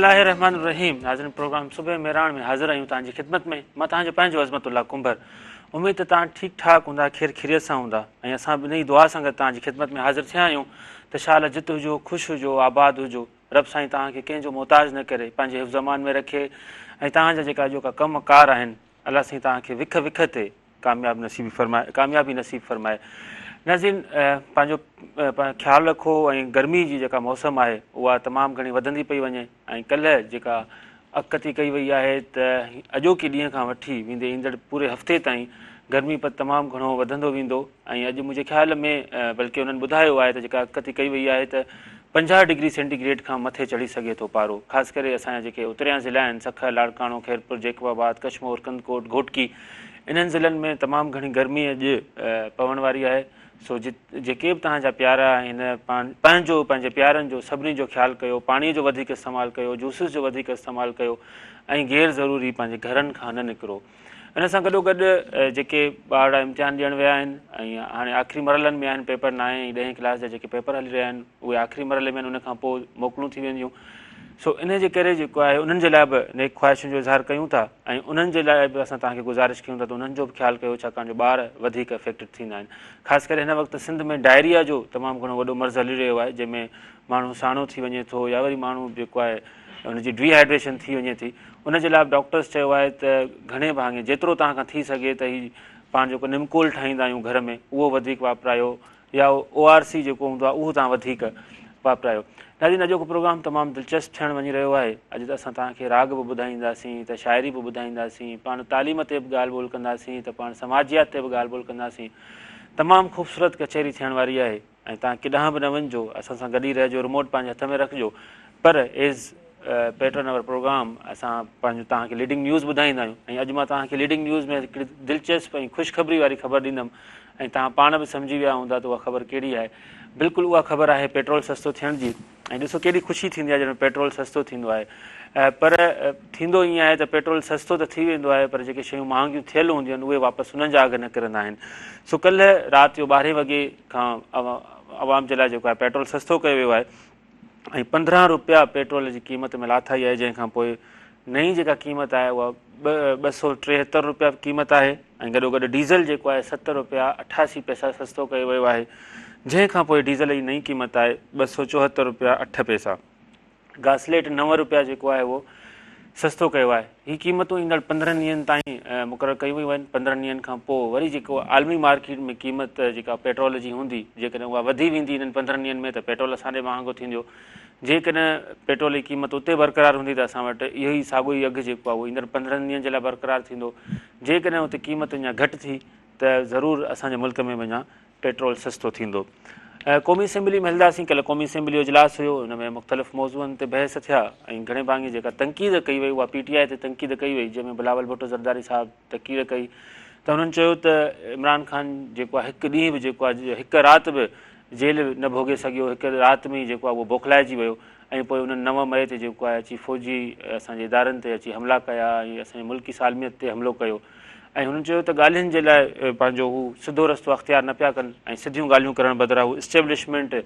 الله الرحمن الرحيم ناظرين پروگرام صبح مهراڻ ۾ حاضر آهيون توهان جي خدمت ۾ مان توهان جو پنهنجو عظمت الله ڪنڀر اميد ته توهان ٺيڪ ٺاڪ هوندا خير خيريت سان هوندا ۽ اسان به انهي دعا سان گڏ توهان جي خدمت ۾ حاضر ٿيا آهيون ته شال جت هجو خوش هجو آباد هجو رب سائين توهان کي ڪنهن جو محتاج نه ڪري پنهنجي حفظ امان ۾ رکي ۽ توهان جا جيڪا اڄوڪا ڪم ڪار آهن الله سائين توهان کي وک وک تي ڪامياب نصيب فرمائي ڪاميابي نصيب فرمائي ناظرين پنهنجو خيال رکو ۽ گرمي جي جيڪا موسم آهي اها تمام گهڻي وڌندي پئي وڃي ۽ ڪلهه جيڪا اڳڪٿي ڪئي وئي آهي ته اڄوڪي ڏينهن کان وٺي ويندي ايندڙ پوري هفتي تائين گرمي پد تمام گهڻو وڌندو ويندو ۽ اڄ منهنجي خيال ۾ بلڪه انهن ٻڌايو آهي ته جيڪا اڳڪٿي ڪئي وئي آهي ته 50 ڊگري سينٽي گريڊ کان مٿي چڙهي سگهي ٿو پارو خاص ڪري اسان جا جيڪي اتريان ضلعا آهن سکر، لاڙڪاڻو، خيرپور، جيڪب آباد، ڪشمور، ڪنڌڪوٽ، گهوٽڪي انهن ضلعن ۾ تمام گهڻي گرمي اڄ پوڻ واري آهي سو جيڪي به توهان جا پيارا آهن پنهنجو پنهنجي پيارن جو سڀني جو خيال ڪيو پاڻي جو وڌيڪ استعمال ڪيو جوسز جو وڌيڪ استعمال ڪيو ۽ غير ضروري پنهنجي گهرن کان نه نڪرو ان سان گڏو گڏ جيڪي ٻارڙا امتحان ڏيڻ ويا آهن ۽ هاڻي آخري مرحلن ۾ آهن پيپر نائين ۽ ڏهين ڪلاس جا جيڪي پيپر هلي رهيا آهن اهي آخري مرحلي ۾ آهن ان کان پوء موڪلون ٿي وينديون سو ان جي ڪري جيڪو آهي انهن جي لاء به نيڪ خواهشن جو اظهار ڪيون ٿا ۽ انهن جي لاء به اسان توهان کي گذارش ڪيون ٿا ته انهن جو به خيال ڪيو ڇاڪاڻ جو ٻار وڌيڪ افيڪٽڊ ٿيندا آهن خاص ڪري هن وقت سنڌ ۾ ڊائريا جو تمام گهڻو وڏو مرض هلي رهيو آهي جنهن ۾ ماڻهو ساڻو ٿي وڃي ٿو يا وري ماڻهو جيڪو آهي ان جي ڊي هائيڊريشن ٿي وڃي ٿي ان جي لاء به ڊاڪٽرس چيو آهي ته گهڻي ڀاڱي جيترو توهان کان ٿي سگهي ته هي پاڻ جيڪو نمڪول ٺاهيندا آهيون گهر ۾ اهو وڌيڪ واپرايو يا او آر سي جيڪو هوندو آهي اهو توهان وڌيڪ واپرايو. ناظرين اڄوڪو پروگرام تمام دلچسپ ٿيڻ وڃي رهيو آهي. اڄ ته اسان توهان کي راڳ به ٻڌائينداسين ته شاعري به ٻڌائينداسين، پاڻ تعليم تي به ڳالهه ٻولهه ڪنداسين ته پاڻ سماجيات تي به ڳالهه ٻولهه ڪنداسين. تمام خوبصورت ڪچهري ٿيڻ واري آهي ۽ توهان ڪيڏانهن به نه وڃجو اسان سان گڏ ئي رهجو رموٽ پنهنجي هٿ ۾ رکجو پر ايز پيٽرن اور پروگرام اسان پنهنجو توهان کي ليڊنگ نيوز ٻڌائيندا آهيون ۽ اڄ مان توهان کي ليڊنگ نيوز ۾ هڪڙي دلچسپ ۽ خوشخبري واري خبر ڏيندم ۽ توهان پاڻ به سمجهي ويا هوندا ته اها خبر ڪهڙي آهي. بلڪل اها خبر آهي پيٽرول سستو ٿيڻ جي ۽ ڏسو ڪيڏي خوشي ٿيندي آهي جڏهن پيٽرول سستو ٿيندو آهي پر ٿيندو ائين آهي ته پيٽرول سستو ته ٿي ويندو آهي پر جيڪي شيون مهانگيون ٿيل هونديون آهن اهي واپس انهن جا اگهه نه ڪرندا آهن سو ڪلهه رات جو ٻارهين وڳي کان عوام جي لاء جيڪو آهي پيٽرول سستو ڪيو ويو آهي ۽ 15 روپيا پيٽرول جي قيمت ۾ لاٿ آئي آهي جنهن کان پوء نئين جيڪا قيمت آهي اها 273 روپيا قيمت آهي ۽ گڏو گڏ ڊيزل جيڪو آهي 7 روپيا 88 پئسا سستو ڪيو ويو آهي جنهن کان پوء ڊيزل جي نئين قيمت آهي 274 روپيا 8 پئسا گاسليٽ 9 روپيا جيڪو آهي اهو سستو ڪيو آهي هي قيمتون ايندڙ 15 ڏينهن تائين مقرر ڪيون ويون آهن 15 ڏينهن کان پوء وري جيڪو عالمي مارڪيٽ ۾ قيمت جيڪا پيٽرول جي هوندي جيڪڏهن اها وڌي ويندي انهن 15 ڏينهن ۾ ته پيٽرول اسان ڏي مهانگو ٿيندو جيڪڏهن پيٽرول جي قيمت اتي برقرار هوندي ته اسان وٽ اهو ئي ساڳيو ئي اگهه جيڪو آهي اهو ايندڙ 15 ڏينهن جي لاء برقرار ٿيندو جيڪڏهن اتي قيمت اڃا گهٽ ٿي ته ضرور اسان جي ملڪ ۾ به اڃا پيٽرول سستو ٿيندو. قومي اسيمبلي ۾ هلنداسين ڪلهه قومي اسيمبلي جو اجلاس هيو ان ۾ مختلف موضوعن تي بحث ٿيا ۽ گهڻي ڀاڱي جيڪا تنقيد ڪئي وئي اها پي ٽي آء تي تنقيد ڪئي وئي جنهن ۾ بلاول ڀٽو زرداري صاحب تقرير ڪئي ته هنن چيو ته عمران خان جيڪو آهي هڪ ڏينهن به جيڪو آهي هڪ رات به جيل نه ڀوڳي سگهيو هڪ رات ۾ ئي جيڪو آهي اهو بوکلائجي ويو ۽ پوء انهن 9 مئي تي جيڪو آهي اچي فوجي اسان جي ادارن تي اچي حملا ڪيا ۽ اسان جي ملڪي سالميت تي حملو ڪيو ۽ هنن چيو ته ڳالهين جي لاء پنهنجو هو سڌو رستو اختيار نه پيا ڪن ۽ سڌيون ڳالهيون ڪرڻ بدران هو اسٽيبلشمينٽ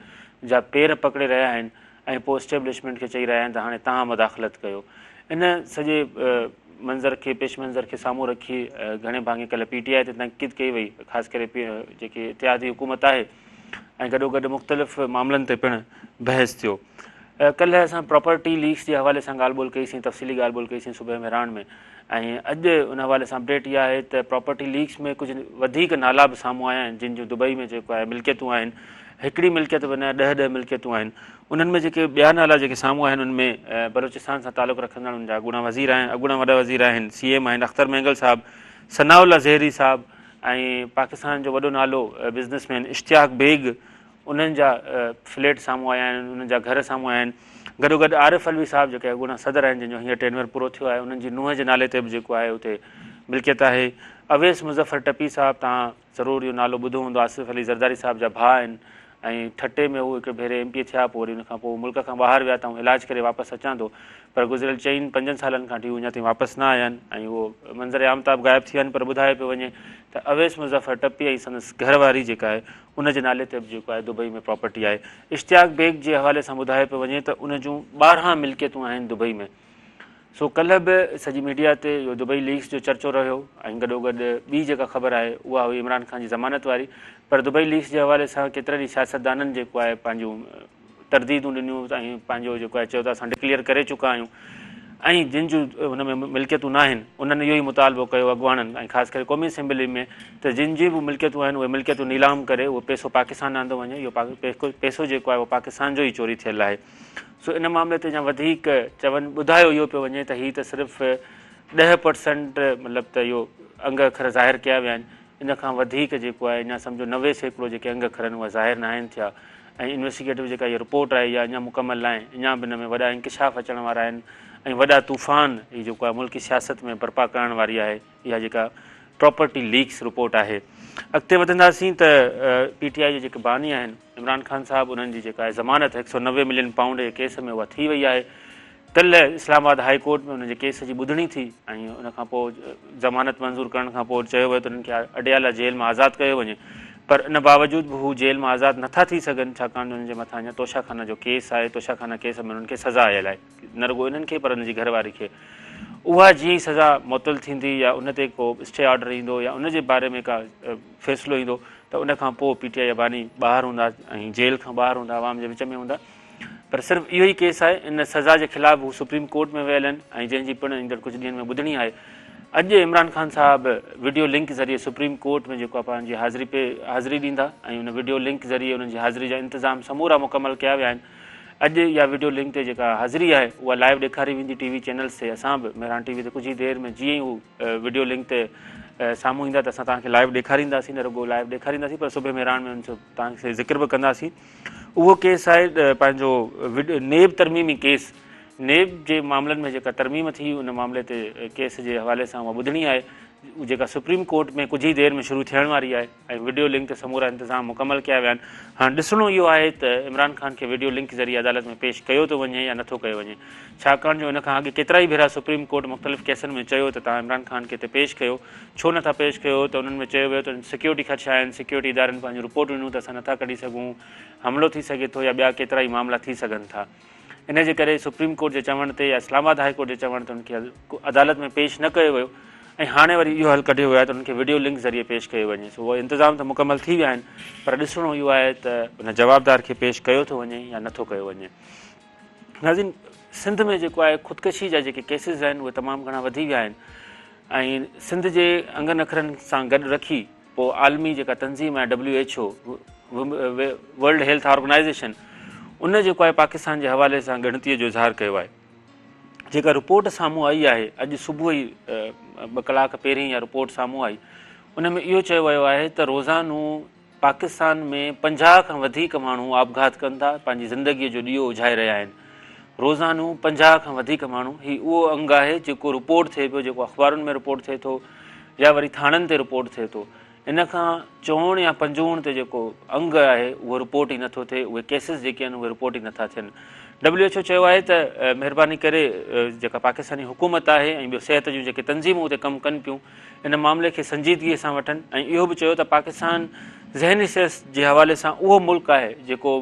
جا پير پڪڙي رهيا آهن ۽ پوء اسٽيبلشمينٽ کي چئي رهيا آهن ته هاڻي توهان مداخلت ڪيو ان سڄي منظر کي پيش منظر کي سامهون رکي گهڻي ڀاڱي ڪلهه پي ٽي آء تي تنقيد ڪئي وئي خاص ڪري جيڪي اتحادي حڪومت آهي ۽ گڏوگڏ مختلف معاملن تي پڻ بحث ٿيو. ڪلهه اسان پراپرٽي ليڪس جي حوالي سان ڳالهه ٻولهه ڪئي سين تفصيلي ڳالهه ٻولهه ڪئي سين صبح مهراڻ ۾ ۽ اڄ ان حوالي سان اپڊيٽ اها آهي ته پراپرٽي ليڪس ۾ ڪجهه وڌيڪ نالا به سامهون آيا آهن جن جون دبئي ۾ جيڪو آهي ملڪيتون آهن هڪڙي ملڪيت به نه ڏهه ڏهه ملڪيتون آهن انهن ۾ جيڪي ٻيا نالا جيڪي سامهون آهن ان ۾ بلوچستان سان تعلق رکندڙ ان جا اڳوڻا وزير آهن اڳوڻا وڏا وزير آهن سي ايم آهن اختر مينگل صاحب ثناء الله زهري صاحب ۽ پاڪستان جو وڏو نالو بزنس مين اشتياق بيگ انهن جا فليٽ سامهون آيا آهن انهن جا گهر سامهون آيا آهن گڏو گڏ عارف علوي صاحب جيڪي اڳوڻا صدر آهن جن جو هينئر ٽينور پورو ٿيو آهي انهن جي نونهن جي نالي تي به جيڪو آهي اتي ملڪيت آهي اويس مظفر ٽپي صاحب تان ضرور اهو نالو ٻڌو هوندو آصف علي زرداري صاحب جا ڀاء آهن ۽ ٺٽي ۾ هو هڪ ڀيري ايم پي اي ٿيا پوء وري ان کان پوء ملڪ کان ٻاهر ويا ته آئون علاج ڪري واپس اچان ٿو پر گذريل چئن پنجن سالن کان وٺي هو اڃا تائين واپس نه آيا آهن ۽ اهو منظر عام تان به غائب ٿي ويا آهن پر ٻڌايو پيو وڃي ته اويس مظفر ٽپي ۽ سندس گهر واري جيڪا آهي ان جي نالي تي به جيڪو آهي دبئي ۾ پراپرٽي آهي. اشتياق بيگ جي حوالي سان ٻڌايو پيو وڃي ته ان جون 12 ملڪيتون آهن دبئي ۾. سو ڪلهه به سڄي ميڊيا تي اهو دبئي ليڪس جو چرچو رهيو ۽ گڏوگڏ ٻي جيڪا خبر آهي اها هئي عمران خان جي ضمانت واري پر دبئي ليڪس جي حوالي سان ڪيترن ئي سياستدانن جيڪو آهي پنهنجون ترديدون ڏنيون ۽ پنهنجو جيڪو آهي چيو ته اسان ڊڪليئر ڪري چڪا آهيون ۽ جن جون ان ۾ ملڪيتون ناهن انهن اهو ئي مطالبو ڪيو اڳواڻن ۽ خاص ڪري قومي اسيمبلي ۾ ته جن جي به ملڪيتون آهن اهي ملڪيتون نيلام ڪري اهو پيسو پاڪستان آندو وڃي اهو پيسو جيڪو آهي اهو پاڪستان جو ئي چوري ٿيل آهي. سو ان معاملي تي اڃا وڌيڪ چون ٻڌايو اهو پيو وڃي ته هي ته صرف 10% مطلب ته اهو انگ اکر ظاهر ڪيا ويا آهن ان کان وڌيڪ جيڪو آهي اڃا سمجهو 90% جيڪي انگ اکر آهن اهي ظاهر ناهن ٿيا ۽ انويسٽيگيٽو جيڪا هي رپورٽ آهي اها اڃا مڪمل ناهي اڃا به ان ۾ وڏا انڪشاف اچڻ وارا آهن ۽ وڏا طوفان هي جيڪو آهي ملڪي سياست ۾ برپا ڪرڻ واري آهي اها جيڪا پراپرٽي ليڪس رپورٽ آهي. اڳتي وڌنداسين ته پي ٽي آء جي جيڪي باني آهن عمران خان صاحب انهن جي جيڪا آهي ضمانت 190 ملين پائونڊ جي ڪيس ۾ اها ٿي وئي آهي. ڪلهه اسلام آباد هاء ڪورٽ ۾ انهن جي ڪيس جي ٻڌڻي ٿي ۽ ان کان پوء ضمانت منظور ڪرڻ کان پوء چيو ويو ته انهن کي اڊيالا جيل مان آزاد ڪيو وڃي پر ان باوجود به هو جيل مان آزاد نٿا ٿي سگهن ڇاڪاڻ جو انهن جي مٿان اڃا توشا خانه جو ڪيس آهي توشا خانه ڪيس ۾ انهن کي سزا آيل آهي. نه رڳو انهن کي پر ان جي گهر واري کي اها جيئن ئي سزا معطل ٿيندي يا ان تي ڪو اسٽي آرڊر ايندو يا ان جي باري ۾ ڪا فيصلو ايندو ته ان کان پوء پي ٽي آء جا باني ٻاهر هوندا ۽ جيل کان ٻاهر هوندا عوام جي وچ ۾ هوندا پر صرف اهو ئي ڪيس آهي ان سزا جي خلاف هو سپريم ڪورٽ ۾ ويل آهن ۽ جنهن جي پڻ ايندڙ ڪجهه ڏينهن ۾ ٻڌڻي آهي اڄ عمران خان صاحب وڊيو لنڪ ذريعي سپريم ڪورٽ ۾ جيڪو آهي پنهنجي حاضري پي حاضري ڏيندا ۽ ان وڊيو لنڪ ذريعي انهن جي حاضري جا انتظام سمورا مڪمل ڪيا ويا آهن اڄ اها وڊيو لنڪ تي جيڪا حاضري آهي اها لائيو ڏيکاري ويندي ٽي وي چينلز تي اسان به مهراڻ ٽي وي تي ڪجهه ئي دير ۾ جيئن ئي هو وڊيو لنڪ تي سامهون ايندا ته اسان توهان کي لائيو ڏيکارينداسين نه رڳو لائيو ڏيکارينداسين پر صبح مهراڻ ۾ ان جو توهان کي ذڪر به ڪنداسين اهو ڪيس آهي پنهنجو نيب ترميمي ڪيس نيب جي معاملن ۾ جيڪا ترميم ٿي ان معاملي تي ڪيس جي حوالي سان اها ٻڌڻي آهي جيڪا سپريم ڪورٽ ۾ ڪجهه ئي دير ۾ شروع ٿيڻ واري آهي ۽ وڊيو لنڪ تي سمورا انتظام مڪمل ڪيا ويا آهن، هاڻ ڏسڻو اهو آهي ته عمران خان کي وڊيو لنڪ ذريعي عدالت ۾ پيش ڪيو ٿو وڃي يا نٿو ڪيو وڃي، ڇاڪاڻ جو ان کان اڳ ڪيترائي ڀيرا سپريم ڪورٽ مختلف ڪيسن ۾ چيو ته توهان عمران خان کي هتي پيش ڪيو، ڇو نٿا پيش ڪيو ته انهن ۾ چيو ويو ته سيڪيورٽي خدشا آهن، سيڪيورٽي ادارن پنهنجون رپورٽون ڏنيون ته اسان نٿا ڪڍي سگهون، حملو ٿي سگهي ٿو يا ٻيا ڪيترائي معاملا ٿي سگهن ٿا. ان جي ڪري سپريم ڪورٽ جي چوڻ تي يا اسلام آباد هاء ڪورٽ جي چوڻ تي ان کي عدالت ۾ پيش نه ڪيو ويو ۽ هاڻي وري اهو حل ڪڍيو ويو آهي ته انهن کي وڊيو لنڪ ذريعي پيش ڪيو وڃي سو اهي انتظام ته مڪمل ٿي ويا آهن پر ڏسڻو اهو آهي ته ان جوابدار کي پيش ڪيو ٿو وڃي يا نٿو ڪيو وڃي. ناظرين سنڌ ۾ جيڪو آهي خودڪشي جا جيڪي ڪيسز آهن اهي تمام گهڻا وڌي ويا آهن ۽ سنڌ جي انگن اکرن سان گڏ رکي پوء عالمي جيڪا تنظيم آهي W H O, world health organisation, ان جيڪو آهي پاڪستان جي حوالي سان ڳڻتي جو اظهار ڪيو آهي. جيڪا رپورٽ سامهون آئي آهي اڄ صبح ئي ٻه ڪلاڪ پهرين اها رپورٽ سامهون آئي ان ۾ اهو چيو ويو آهي ته روزانو پاڪستان ۾ 50 کان وڌيڪ ماڻهو آپگهات ڪن ٿا پنهنجي زندگي جو ڏيئو اجهائي رهيا آهن روزانو 50 کان وڌيڪ ماڻهو هي اهو انگ آهي جيڪو رپورٽ ٿئي پيو جيڪو اخبارن ۾ رپورٽ ٿئي ٿو يا وري ٿاڻن تي رپورٽ ٿئي ٿو ان کان چوڻ يا پنجوڻ تي جيڪو انگ آهي اهو رپورٽ ئي نٿو ٿئي اهي ڪيسز جيڪي آهن اهي رپورٽ ئي نٿا ٿين ڊبليو ايڇ او چيو آهي ته مهرباني ڪري جيڪا پاڪستاني حڪومت آهي ۽ ٻيو صحت جون جيڪي تنظيمون اتي ڪم ڪن پيون ان معاملي کي سنجيدگي سان وٺن ۽ اهو به چيو ته پاڪستان ذهني صحت جي حوالي سان اهو ملڪ آهي جيڪو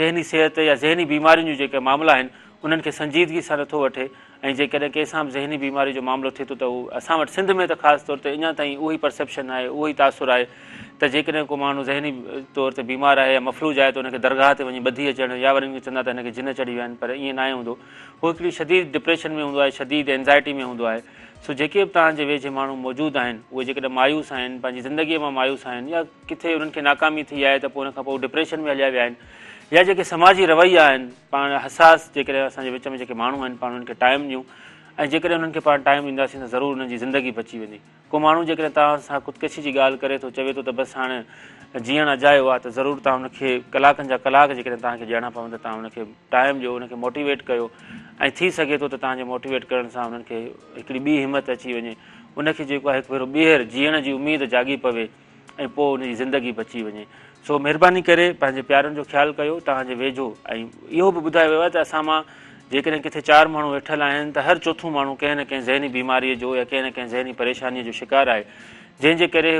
ذهني صحت يا ذهني بيمارين جون جيڪي معاملا آهن انهن کي سنجيدگي سان نٿو وٺي ۽ جيڪڏهن ڪنهن سان به ذهني بيماري جو معاملو ٿئي ٿو ته اهو اسان وٽ سنڌ ۾ ته خاص طور تي اڃا تائين اهو ئي پرسيپشن آهي اهو ئي تاثر آهي ته جيڪڏهن ڪو ماڻهو ذهني طور تي بيمار آهي يا مفلوج آهي ته ان کي درگاهه تي وڃي ٻڌي اچڻ يا وري ان کي چوندا ته هن کي جن چڙهي ويا آهن پر ائين ناهي هوندو هو هڪڙي شديد ڊپريشن ۾ هوندو آهي شديد اينزائٽي ۾ هوندو آهي سو جيڪي به توهان جي ويجهي ماڻهو موجود آهن اهي جيڪڏهن مايوس آهن پنهنجي زندگي مان مايوس آهن يا ڪٿي انهن کي ناڪامي ٿي آهي ته پوء ان کان پوء ڊپريشن ۾ هليا ويا آهن يا جيڪي سماجي رويا آهن پاڻ حساس جيڪڏهن اسان جي وچ ۾ جيڪي ماڻهو آهن پاڻ انهن کي ٽائيم ڏيون ۽ جيڪڏهن انهن کي پاڻ ٽائيم ڏينداسين ته ضرور انهن جي زندگي بچي ويندي ڪو ماڻهو جيڪڏهن توهان سان خودڪشي جي ڳالهه ڪري ٿو چوي ٿو ته بس هاڻي جيئڻ اجايو آهي ته ضرور توهان ان کي ڪلاڪن جا ڪلاڪ جيڪڏهن توهان کي ڏيڻا پون ته توهان ان کي ٽائيم ڏيو ان کي موٽيويٽ ڪيو ۽ ٿي سگهي ٿو ته توهان جي موٽيويٽ ڪرڻ سان انهن کي هڪڙي ٻي همت اچي وڃي ان کي جيڪو آهي هڪ ڀيرو ٻيهر جيئڻ جي اميد جاڳي پوي ۽ پوء ان جي زندگي بچي وڃي. سو مهرباني ڪري پنهنجي پيارن جو خيال ڪيو، توهان جي ويجهو ۽ اهو به ٻڌايو ويو آهي ته اسان مان جيڪڏهن ڪٿي چار ماڻهو ويٺل آهن ته هر چوٿون ماڻهو ڪنهن نه ڪنهن ذهني بيماريء جو يا ڪنهن نه ڪنهن ذهني پريشانيء جو شڪار آهي. جنهن جي ڪري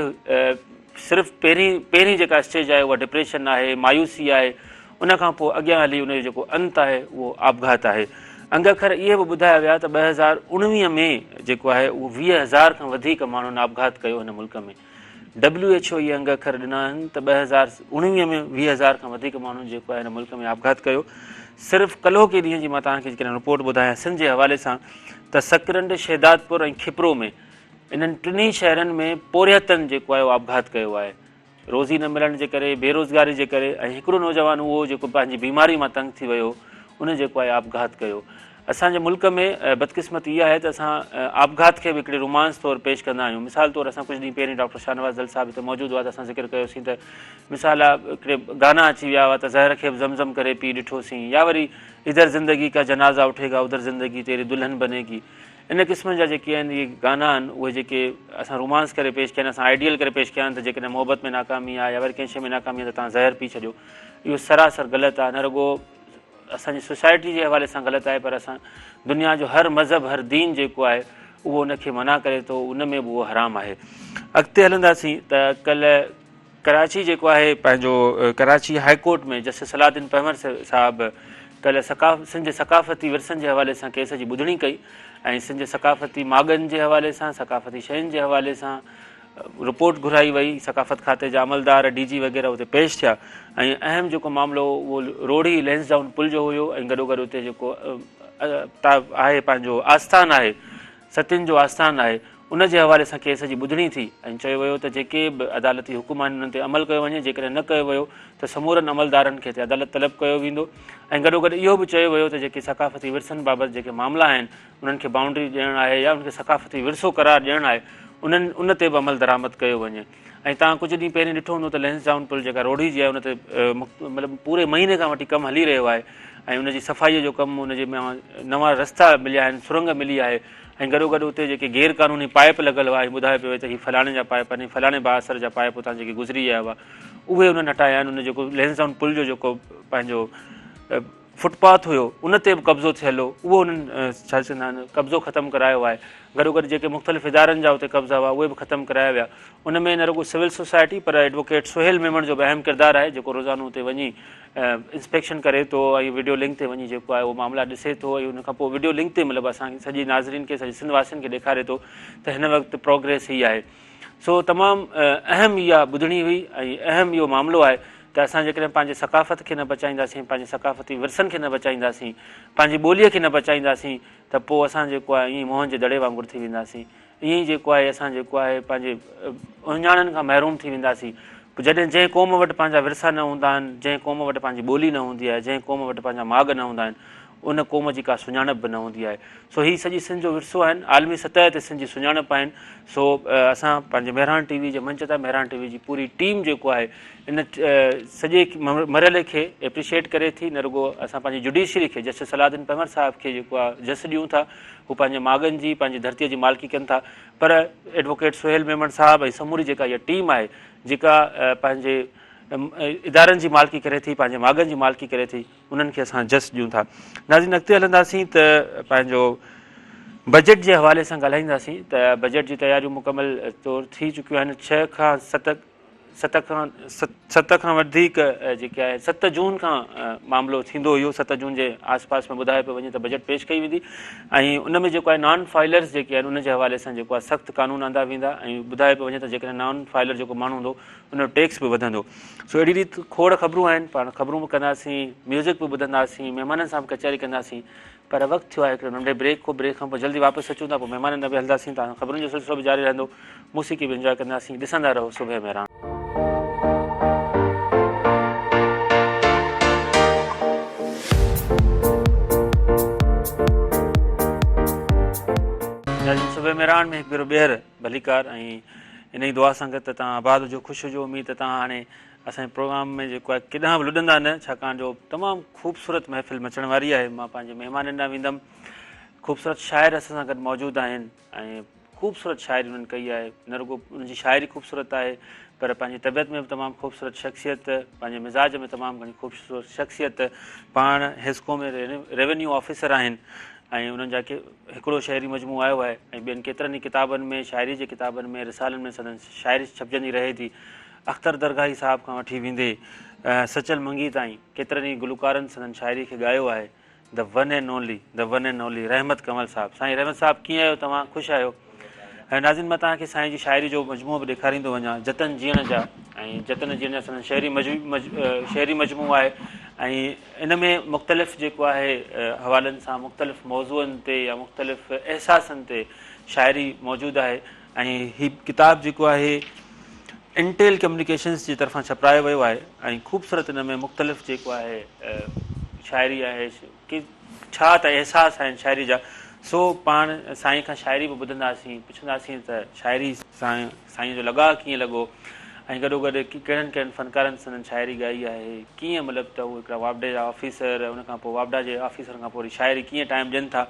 صرف پهرين پهرين جيڪا اسٽيج آهي اها ڊپريشن آهي، مايوسي آهي، ان کان پوء اڳيان هلي ان جو جيڪو انت آهي اهو آپگهات آهي. انگ اکر اهي به ٻڌايا ويا ته 2019 ۾ جيڪو آهي اهو 20 هزار کان وڌيڪ ماڻهن آپگهات ڪيو هن ملڪ ۾. ڊبليو ايڇ او اهي انگ اکر ڏنا آهن ته 2019 ۾ 20 هزار کان وڌيڪ ماڻهن جيڪو آهي هن ملڪ ۾ آپگهات ڪيو. صرف ڪلهوڪي ڏينهن جي مان توهان کي جيڪڏهن رپورٽ ٻڌايان سنڌ جي حوالي سان ته سڪرنڊ، شهدادپور ۽ کپرو ۾ انهن ٽنهي شهرن ۾ پورهيتن جيڪو آهي اهو آپگهات ڪيو آهي. روزي نه ملڻ جي ڪري، بيروزگاري جي ڪري ۽ هڪڙو نوجوان اهو جيڪو پنهنجي بيماري مان تنگ ٿي ويو ان جيڪو آهي آپگهات ڪيو. اسان جي ملڪ ۾ بدقسمتي اها آهي ته اسان آپگهات کي به هڪڙي رومانس طور پيش ڪندا آهيون. مثال طور اسان ڪجهه ڏينهن پهرين ڊاڪٽر شاهنواز دل صاحب هتي موجود هئا ته اسان ذڪر ڪيوسين ته مثال آ هڪڙي گانا اچي ويا هئا ته زهر کي به زمزم ڪري پي ڏٺوسين يا وري ادھر زندگي ڪا جنازه اٺي گا ادھر زندگي تيري دلهن بني گي ان قسم جا جيڪي آهن اهي گانا آهن اهي جيڪي اسان رومانس ڪري پيش ڪيا آهن اسان آئيڊيل ڪري پيش ڪيا آهن ته جيڪڏهن محبت ۾ ناڪامي آهي يا وري ڪنهن شيء ۾ ناڪامي آهي ته توهان زهر پي ڇڏيو اهو سراسر غلط آهي نه رڳو اسان جي سوسائٽي جي حوالي سان غلط آهي پر اسان دنيا جو هر مذهب هر دين جيڪو آهي اهو ان کي منع ڪري ٿو ان ۾ به اهو حرام آهي اڳتي هلنداسين ته ڪلهه ڪراچي جيڪو آهي پنهنجو Karachi high court ۾ justice Salahuddin Panhwar صاحب ڪلهه ثقاف سنڌ جي ثقافتي ورثن جي حوالي سان ڪيس جي ٻڌڻي ڪئي ۽ سنڌ جي ثقافتي ماڳن جي حوالي سان ثقافتي شين جي حوالي سان رپورٽ گهرائي وئي ثقافت کاتي جا عملدار ڊي جي وغيره اتي پيش ٿيا ۽ اهم جيڪو معاملو اهو روهڙي لينس ڊائون پل جو هيو ۽ گڏو گڏ اتي جيڪو آهي پنهنجو آستان آهي ستين جو آستان آهي، ان جي حوالي سان ڪيس جي ٻڌڻي ٿي ۽ چيو ويو ته جيڪي به عدالتي حڪم آهن انهن تي عمل ڪيو وڃي، جيڪڏهن نه ڪيو ويو ته سمورن عملدارن کي هتي عدالت طلب ڪيو ويندو ۽ گڏوگڏ اهو به چيو ويو ته جيڪي ثقافتي ورثن بابت جيڪي معاملا آهن انهن کي بائونڊري ڏيڻ آهي يا انهن کي ثقافتي ورثو قرار ڏيڻ آهي انهن ان تي به عملدرآمد ڪيو وڃي. ۽ توهان ڪجهه ڏينهن پهرين ڏٺو هوندو ته لينس ڊائون پل جيڪا روهڙي جي آهي ان تي مطلب پوري مهيني کان وٺي ڪم هلي رهيو آهي ۽ ان جي صفائي جو ڪم ان جي نوان رستا مليا آهن سرنگ ملي آهي ۽ گڏو گڏ اتي جيڪي غير قانوني پائپ لڳل هئا ۽ ٻڌايو پيو وڃي ته هي فلاڻي جا پائپ آهن فلاڻي بااثر جا پائپ اتان جيڪي گذري ويا هئا اهي انهن هٽايا آهن ان جيڪو لينس ڊائون پل جو جيڪو پنهنجو فٽ پاٿ هيو ان تي به قبضو ٿيل هو اهو انهن ڇا چوندا آهن قبضو ختم ڪرايو آهي گڏوگڏ جيڪي مختلف ادارن جا اتي قبضا هئا اهي به ختم ڪرايا ويا ان ۾ نه رڳو سول سوسائٽي پر ايڊووڪيٽ سهيل ميمڻ جو به اهم ڪردار آهي جيڪو روزانو اتي وڃي انسپيڪشن ڪري ٿو ۽ وڊيو لنڪ تي وڃي جيڪو آهي اهو معاملا ڏسي ٿو ۽ ان کان پوء وڊيو لنڪ تي مطلب اسان سڄي ناظرين کي سڄي سنڌ واسين کي ڏيکاري ٿو ته هن وقت پروگريس هي آهي سو تمام اهم اها ٻڌڻي هئي ۽ اهم اهو معاملو آهي ته اسان جيڪڏهن پنهنجي ثقافت کي نه بچائينداسين، پنهنجي ثقافتي ورثن کي نه بچائينداسين، پنهنجي ٻوليء کي نه بچائينداسين ته پوء اسان جيڪو آهي ائين ئي موهن جي دڙي وانگر ٿي وينداسين. ائين ئي جيڪو آهي اسان جيڪو آهي پنهنجي اهڃاڻن کان محروم ٿي وينداسين. جڏهن جنهن قوم وٽ پنهنجا ورثا نه هوندا آهن، جنهن قوم وٽ پنهنجي ٻولي نه هوندي آهي، جنهن قوم وٽ پنهنجا ماڳ نه هوندا آهن، ان قوم جي ڪا سڃاڻپ به نه هوندي آهي. سو هي سڄي سنڌ جو ورثو آهن، عالمي سطح تي سنڌ جي سڃاڻپ آهن. سو اسان پنهنجي مهراڻ ٽي وي جي منچ تان مهراڻ ٽي وي جي پوري ٽيم جيڪو آهي ان سڄي مرحلي کي ايپريشيئيٽ ڪري ٿي نه رڳو اسان پنهنجي جڊيشري کي جسٽس صلاح الدين پنهور صاحب کي جيڪو آهي جس ڏيون ٿا هو پنهنجي ماڳن جي پنهنجي ڌرتي جي مالڪي ڪن ٿا پر ايڊووڪيٽ سهيل ميمڻ صاحب ۽ سموري جيڪا اها ٽيم آهي جيڪا پنهنجي ادارن جي مالڪي ڪري ٿي پنهنجي ماڳن جي مالڪي ڪري ٿي انهن کي اسان جس ڏيون ٿا. ناظرين اڳتي هلنداسين ته پنهنجو بجيٽ جي حوالي سان ڳالهائينداسين ته بجيٽ جي تياريون مڪمل طور ٿي چڪيون آهن ڇهه کان ست ست کان ست کان وڌيڪ جيڪي آهي ست جون کان معاملو ٿيندو اهو ست جون جي آس پاس ۾ ٻڌايو پيو وڃي ته بجيٽ پيش ڪئي ويندي ۽ ان ۾ جيڪو آهي نان فائلرز جيڪي آهن ان جي حوالي سان جيڪو آهي سخت قانون آندا ويندا ۽ ٻڌايو پيو وڃي ته جيڪڏهن نان فائلر جيڪو ماڻهو هوندو ان جو ٽيڪس به وڌندو. سو اهڙي ريت کوڙ خبرون آهن، پاڻ خبرون به ڪنداسين، ميوزڪ به ٻڌنداسين، مهمانن سان به ڪچهري ڪنداسين، پر وقت ٿيو آهي هڪڙو ننڍي بريڪ کان، بريڪ کان پوء جلدي واپس اچون ٿا، پوء مهمانن ڏانهن به هلنداسين، توهان سان خبرن جو سلسلو به جاري رهندو، موسيقي به انجواء ڪنداسين، ڏسندا رهو صبح مهراڻ. ناظرين صبح مهراڻ ۾ هڪ ڀيرو ٻيهر ڀليڪار ۽ انهي دعا سان گڏ ته توهان آباد هجو خوش هجو اميد ته توهان هاڻي اسان جي پروگرام ۾ جيڪو آهي ڪيڏانهن به لڏندا نه ڇاڪاڻ جو تمام خوبصورت محفل مچڻ واري آهي مان پنهنجي مهمانن ڏانهن ويندم خوبصورت شاعر اسان سان گڏ موجود آهن ۽ خوبصورت شاعري انهن ڪئي آهي نه رڳو انهن جي شاعري خوبصورت آهي پر پنهنجي طبيعت ۾ به تمام خوبصورت شخصيت پنهنجي مزاج ۾ تمام گهڻي خوبصورت شخصيت پاڻ حيسڪو ۾ ريونيو آفيسر آهن ۽ انهن جا ڪي هڪڙو شعري مجموعو آيو آهي ۽ ٻين ڪيترن ئي ڪتابن ۾ شاعري جي ڪتابن ۾ رسالن ۾ سندن شاعري ڇپجندي رهي ٿي. اختر درگاهي صاحب کان وٺي ويندي سچل منگي تائين ڪيترن ئي گلوڪارن سندن شاعري کي ڳايو آهي. The one and only The one and only Rehmat Kanwal صاحب سائين رحمت صاحب ڪيئن آهيو توهان خوش آهيو ۽ ناظرين مان توهان کي سائين جي شاعري جو مجموعو به ڏيکاريندو وڃان جتن جيئڻ جا ۽ جتن جيئڻ جا سندن شعري شعري مجموعو آهي ۽ ان ۾ مختلف جيڪو آهي حوالن سان مختلف موضوعن تي يا مختلف احساسن تي شاعري موجود آهي ۽ هي ڪتاب جيڪو آهي انٽيل ڪميونيڪيشنز جي طرفان ڇپرايو ويو آهي ۽ خوبصورت ان ۾ مختلف جيڪو آهي شاعري آهي ڪي ڇا ته احساس آهن شاعري جا سو پاڻ سائين کان شاعري به ٻڌنداسين پڇنداسين ته شاعري سان سائين جو لڳاء ڪيئن لڳو ۽ گڏو گڏ ڪهڙن ڪهڙن فنڪارن سندن شاعري ڳائي آهي ڪيئن مطلب ته هو هڪڙا واپڊا جا آفيسر ان کان پوء واپڊا جي آفيسر کان پوء وري شاعري ڪيئن ٽائيم ڏين ٿا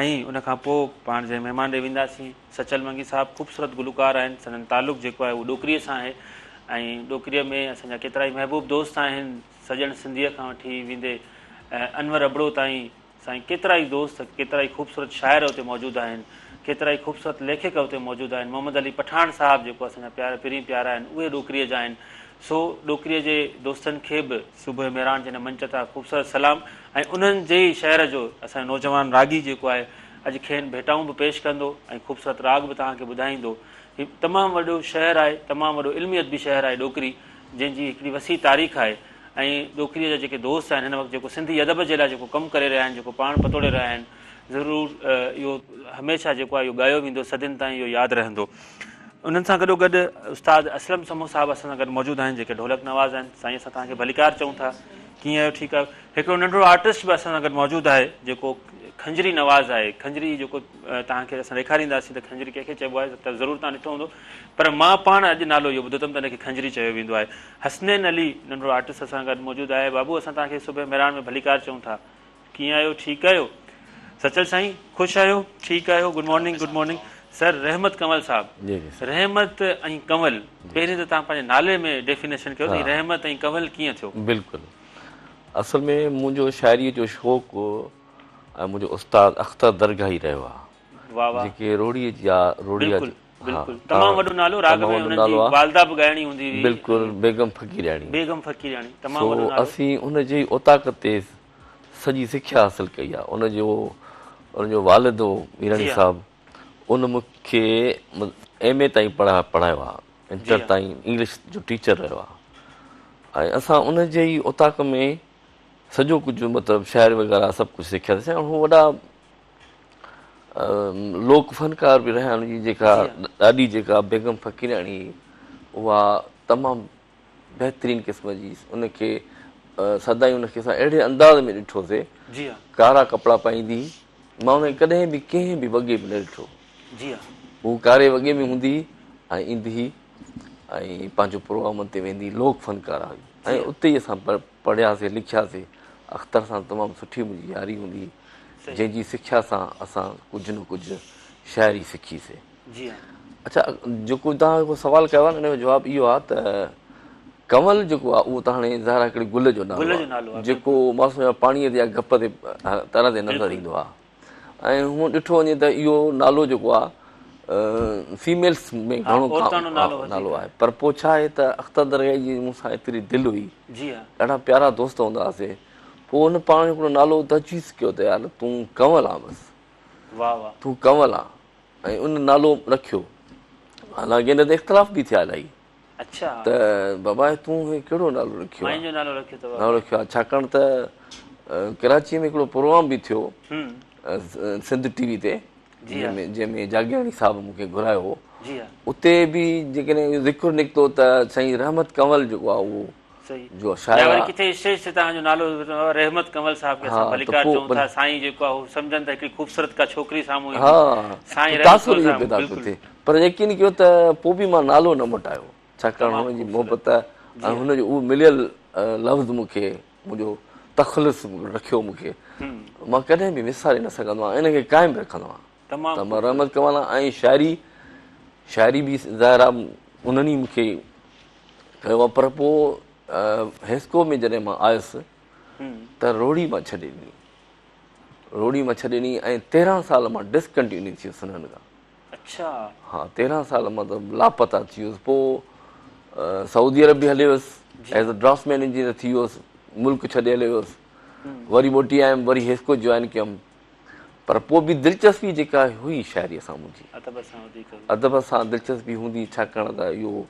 ۽ ان کان پوء پاڻ جنهن مهمان ڏي وينداسين سچل منگي صاحب خوبصورت گلوڪار آهن سندن تعلق جيڪو آهي اهو ڏوڪريء سان آهي ۽ ڏوڪريء ۾ اسان جا ڪيترائي محبوب دوست آهن سڄڻ سنڌيء کان وٺي ويندي انور ابڙو تائين سائين ڪيترائي دوست ڪيترائي خوبصورت شاعر اتي موجود آهن ڪيترائي خوبصورت ليکڪ اتي موجود آهن محمد علي پٺاڻ صاحب جيڪو اسان جا پيارا پرين پيارا آهن اهي ڏوڪريء جا آهن سو ڏوڪريء جي دوستن کي به صبح مهراڻ جي هن منچ تان خوبصورت سلام ۽ انهن جي ئي شهر جو اسان جو نوجوان راڳي جيڪو آهي اڄ کين ڀيٽائون به پيش ڪندو ۽ خوبصورت راڳ به توهان کي ٻڌائيندو. هي تمام وڏو شهر آهي، تمام وڏو علمي ادبي شهر آهي ڏوڪري، جنهن جي هڪڙي وسيع تاريخ آهي ۽ ڏوڪريء جا جيڪي دوست آهن هن وقت جيڪو سنڌي ادب جي لاء جيڪو ڪم ڪري رهيا آهن، جيڪو پاڻ پتوڙي رهيا آهن، ضرور اهو هميشه جيڪو آهي اهو ڳايو ويندو، صدين تائين اهو ياد رهندو. انهن سان گڏو گڏ استاد اسلم سمون صاحب اسان سان گڏ موجود آهن جيڪي ڍولڪ نواز آهن. سائين اسان توهان کي ڀليڪار چئون ٿا. ڪيئن آهيو ٺيڪ آهيو. هڪڙو ننڍڙو آرٽسٽ به اسان سان گڏ موجود آهي جيڪو خنجري نواز آهي. خنجري جيڪو توهان کي اسان ڏيکارينداسين ته خنجري ڪنهن کي چئبو آهي ته ضرور توهان ڏٺو هوندو پر مان پاڻ اڄ نالو اهو ٻڌو اٿم ته ان کي خنجري چيو ويندو آهي. حسنين علي ننڍڙو آرٽسٽ اسان سان گڏ موجود آهي. بابو اسان توهان کي صبح مهراڻ ۾ ڀليڪار چئون ٿا. ڪيئن آهيو ٺيڪ آهيو سچل سائين خوش آهيو ٺيڪ آهيو good morning good morning sir Rehmat Kanwal صاحب جي جي سر رحمت ۽ ڪنول پهرين ته توهان پنهنجي نالي ۾ ڊيفينيشن ڪيو ته هي رحمت ۽ ڪنول ڪيئن ٿيو. بلڪل اصل ۾ منهنجو شاعري جو شوق ۽ منهنجو استاد اختر درگاهي رهيو آهي واه واه جيڪي روهڙي جا روهڙي بلڪل بلڪل تمام وڏو نالو راڳ ۾ انهن جي والده به ڳائڻي هوندي هئي بلڪل بيگم فقيرياڻي بيگم فقيرياڻي تمام وڏو نالو اسين ان جي اوطاق تي سڄي سکيا حاصل ڪئي آهي ان جو ان جو والد هو ميراڻي صاحب ان مون کي ايم اي تائين پڙهايو آهي انٽر تائين انگلش جو ٽيچر رهيو آهي ۽ اسان ان جي ئي اوطاق ۾ سڄو ڪجهه مطلب شاعري وغيره سڀ ڪجهه سکياسين هو وڏا لوڪ فنڪار به رهيا آهن جي جيڪا ڏاڏي جيڪا بيگم فقيراڻي اها تمام بهترين قسم جي ان کي سدائين ان کي اسان اهڙي انداز ۾ ڏٺوسي جي ها ڪارا ڪپڙا پائيندي مان ان کي ڪڏهن به ڪنهن به وڳي ۾ نه ڏٺو جي ها هو ڪاري وڳي ۾ هوندي ۽ ايندي هئي ۽ پنهنجو پروگرامن تي ويندي لوڪ فنڪار هئي ۽ اتي ئي اسان پڙهياسي لکياسي اختر سان تمام سٺي منهنجي ياري هوندي هئي جنهن جي سکيا سان اسان ڪجهه نه ڪجهه شاعري سکي سي. جي ها. اڇا جيڪو توهان جيڪو سوال ڪيو آهي ان جو جواب اهو آهي ته ڪنول جيڪو آهي اهو ته هاڻي ظاهر آهي هڪڙي گل جو نالو آهي جيڪو مان سمجهان پاڻيء تي يا گپ تي ترندي نظر ايندو آهي ۽ هونء ڏٺو وڃي ته اهو نالو جيڪو آهي فيميلز ۾ گهڻو نالو آهي پر پوء ڇا آهي ته اختر درگاهي جي مون سان ايتري دل هئي ڏاڍا پيارا دوست هوندا هئاسي پوء هن پاڻ هڪڙو نالو تجويز ڪيو ته يار تون ڪنول آن بس تون ڪنول آن ۽ ان نالو رکيو حالانڪه ان تي اختلاف به ٿيا الاهي ته بابا تون هي ڪهڙو نالو رکيو آهي نالو رکيو اٿو نالو رکيو آهي ڇاڪاڻ ته ڪراچي ۾ هڪڙو پروگرام به ٿيو سنڌ ٽي وي تي جنهن ۾ جنهن ۾ جاگيراڻي صاحب مون کي گهرايو هو اتي به جيڪڏهن اهو ذڪر نڪتو ته سائين رحمت ڪنول جيڪو آهي اهو جو شاعر يا وري ڪٿي اسٽيج تي توهان جو نالو رحمت ڪنول صاحب کي اسان ڀليڪار چئون ٿا سائين جيڪو آهي هو سمجهن ته هڪڙي خوبصورت ڪا ڇوڪري سامهون ايندي سائين رحمت ڪنول صاحب بلڪل پر يقين ڪيو ته پوء به مان نالو نه موٽايو ڇاڪاڻ هن جي محبت ۽ هن جو اهو مليل لفظ مون کي منهنجو تخلص رکيو مون کي مان ڪڏهن به وساري نه سگهندو آهيان ان کي قائم رکندو آهيان ته مان رحمت ڪنول آهيان ۽ شاعري شاعري به ظاهر آهي انهن ئي مون کي ڪيو آهي پر پوء حيسڪو ۾ جڏهن مان آيس ته روهڙي مان ڇڏي ڏني. روهڙي مان ڇڏي ڏني ۽ 13 سال مان ڊسڪنٽينيو ٿي ويس انهن کان. اڇا. ها 13 سال مان ته لاپتا ٿي ويس پوء سعودي عرب به هليو ويس ايز ا ڊرافٽمين انجنيئر ٿي ويس ملڪ ڇڏي هليو ويس وري موٽي آيم وري حيسڪو جوائن ڪيم پر پوء به دلچسپي جيڪا هئي شاعري سان منهنجي ادب سان وڌيڪ هئي. ادب سان دلچسپي هوندي ڇاڪاڻ ته اهو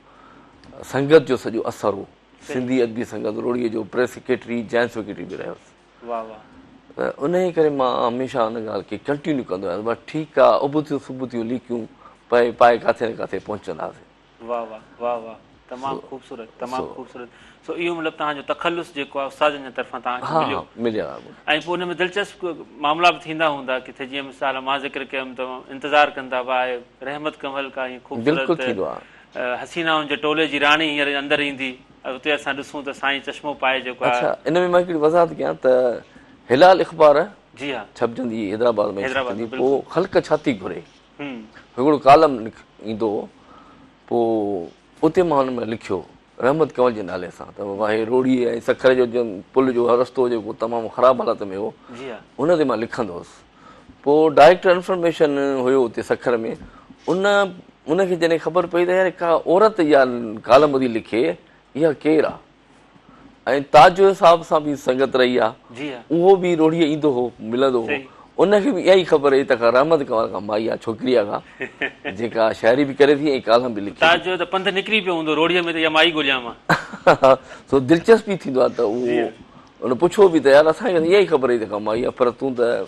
سنگت جو سڄو اثر هو سنڌي ادبي سنگت روهڙي جو پريس سيڪريٽري جوائنٽ سيڪريٽري به رهيس واه واه. ته انهيء ڪري مان هميشه ان ڳالهه کي ڪنٽينيو ڪندو آهيان ته بس ٺيڪ آ ابتيون سبتيون ليڪيون پئي پائي ڪاٿي نه ڪاٿي پهچنداسين. واه واه واه واه تمام خوبصورت تمام خوبصورت سو اهو مطلب توهان جو تخلص جيڪو آهي استادن جي طرفان توهان کي مليو ها مليو آهي مون کي. ۽ پوء ان ۾ دلچسپ معاملا به ٿيندا هوندا ڪٿي جيئن مثال مان ذڪر ڪيم ته انتظار ڪندا هئا رحمت ڪنول ڪا ائين خوبصورت بلڪل ٿيندو آهي. حسينائن جي ٽولي جي راڻي هينئر اندر ايندي ۽ اتي اسان ڏسون ته سائين چشمو پائي جيڪو آهي. اڇا ان ۾ مان هڪڙي وضاحت ڪيان ته هلال اخبار جي ها ڇپجندي هئي حيدرآباد ۾ حيدرآباد ڇپجندي ۾ پوء بلڪل. خلق ڇا ٿي گهري هڪڙو ڪالم ايندو هو پوء اتي مان ان ۾ لکيو رحمت ڪنول جي نالي سان ته بابا هي روهڙي ۽ سکر جو جن پل جو رستو جيڪو تمام خراب حالت ۾ هو جي ها. ان تي مان لکندو هوس پوء ڊائريڪٽر انفارميشن هيو اتي سکر ۾ ان ان کي جڏهن خبر پئي ته يار ڪا عورت اها ڪالم ٿي لکي اها ڪير آ ۽ تاج جويو صاحب سان به سنگت رهي آ جي ها. اهو به روهڙي ايندو هو ملندو هو صحيح. ان کي به اها ئي خبر هئي ته ڪا رحمت ڪنول ڪا مائي آ ڇوڪري آ ڪا جيڪا شاعري به ڪري ٿي ۽ ڪالم به لکي تاج ٿي. جويو ته پنڌ نڪري پيو هوندو روهڙيء ۾ ته اها مائي ڳوليان مان. سو دلچسپي ٿيندو آ ته جي اهو ها. ان پڇيو به ته يار اسان کي ته اها ئي خبر هئي ته ڪا مائي آ پر تون ته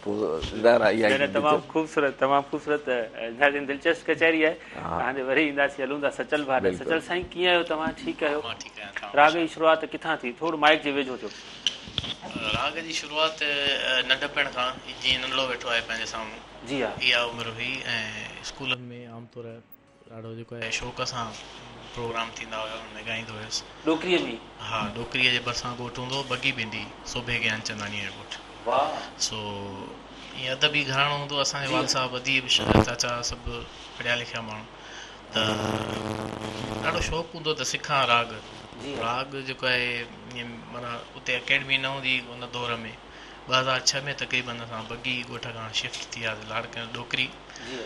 پوء ظاهر آ اها نه نه ئي تمام دلچسپ. خوبصورت تمام خوبصورت ناظرين دلچسپ ڪچهري آهي توهان ڏي وري اينداسين هلون ٿا سچل ڀاء ڏي بلڪل. سچل سائين ڪيئن آهيو توهان ٺيڪ آهيو مان ٺيڪ آهيان توهان راڳ خوش جي شروعات ڪٿان ٿي ٿورو مائيڪ جي ويجهو ٿيو. راڳ جي شروعات ننڍپڻ کان جيئن ننڍڙو ويٺو آهي پنهنجي سامهون جي ها. اها عمر هئي ۽ اسڪولن ۾ عام طور ڏاڍو جيڪو آهي شوق سان پروگرام ٿيندا هيا ان ۾ ڳائيندو هيس. ڏوڪريء ۾؟ ها ڏوڪريء جي ڀرسان ڳوٺ هوندو هو بگي ڀينڊي سوڀي گيانچنداڻيء جو ڳوٺ. واهه. سو ائين ادبي گهراڻو هوندو هو اسان جي جي والد ها. صاحب اديب چاچا سڀ پڙهيا لکيا ماڻهو ته ڏاڍو شوق هوندو هو ته سکان راڳ. جي ها. راڳ جيڪو آهي ائين معنيٰ اتي اڪيڊمي نه هوندي هئي ان دور ۾ 2006 ۾ تقريبن اسان بگي ڳوٺ کان شفٽ ٿي وياسين لاڙڪاڻي ڏوڪري. جي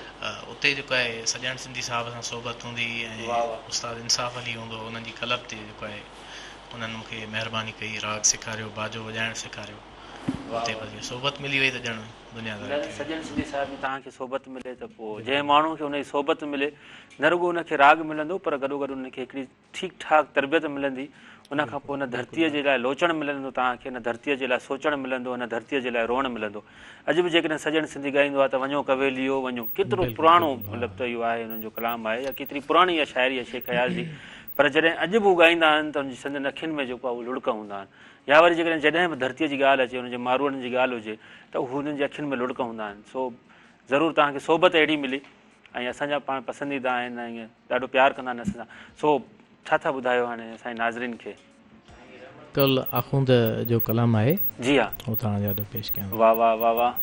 اتي جيڪو آهي سڄڻ سنڌي صاحب سان صحبت هوندي هئي واه ۽ واه. استاد انصاف علي هوندو هو انهن جي ڪلب تي جيڪو آهي انهن مون کي مهرباني ڪئي راڳ سيکاريو باجو وڄائڻ سيکاريو واه اتي واه. بس صحبت ملي وئي ته ڄڻ دنياداري نه ٿي وئي. سڄڻ سنڌي صاحب جي توهان کي صحبت ملي ته پوء جنهن ماڻهو کي ان جي صحبت ملي نه رڳو ان کي راڳ ملندو پر گڏوگڏ ان کي هڪڙي ٺيڪ ٺاڪ تربيت ملندي، ان کان پوء هن ڌرتيء جي لاء لوچڻ ملندو توهان کي، هن ڌرتيء جي لاء سوچڻ ملندو، هن ڌرتيء جي لاء روئڻ ملندو. اڄ به جيڪڏهن سڄڻ سنڌي ڳائيندو آهي ته وڃو ڪويليو وڃو. ڪيترو پراڻو مطلب ته اهو آهي انهن جو ڪلام آهي يا ڪيتري پراڻي اها شاعري آهي شيخ اياز جي پر جڏهن اڄ به هو ڳائيندا آهن ته سندن اکين ۾ جيڪو آهي اهو لڙڪ هوندا آهن يا وري جيڪڏهن جڏهن به ڌرتيء جي ڳالهه اچي انهن جي ماروئڙن جي ڳالهه هجي ته هو انهن جي اکين ۾ لڙڪ هوندا آهن سو ضرور توهان کي صحبت اهڙي ملي ۽ اسان جا پاڻ پسنديده آهن ۽ ڏاڍو پيار ڪندا آهن اسان سان سو ڇا ٿا ٻڌايو هاڻي اسان جي ناظرين کي. ڪل آخوند جو ڪلام آهي. جي ها. اهو توهان جي آڏو پيش ڪيان ٿو. واه واه واه واه.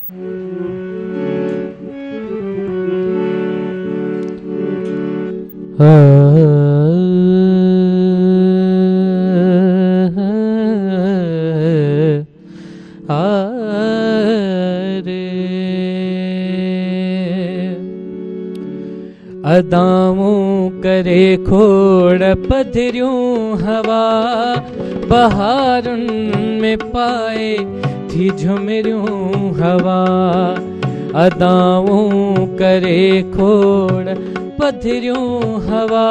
ادائون ڪري کوڙ پڌريون هوا بهارن ۾ پائي ٿي جهمريون هوا ادائون ڪري کوڙ پڌريون هوا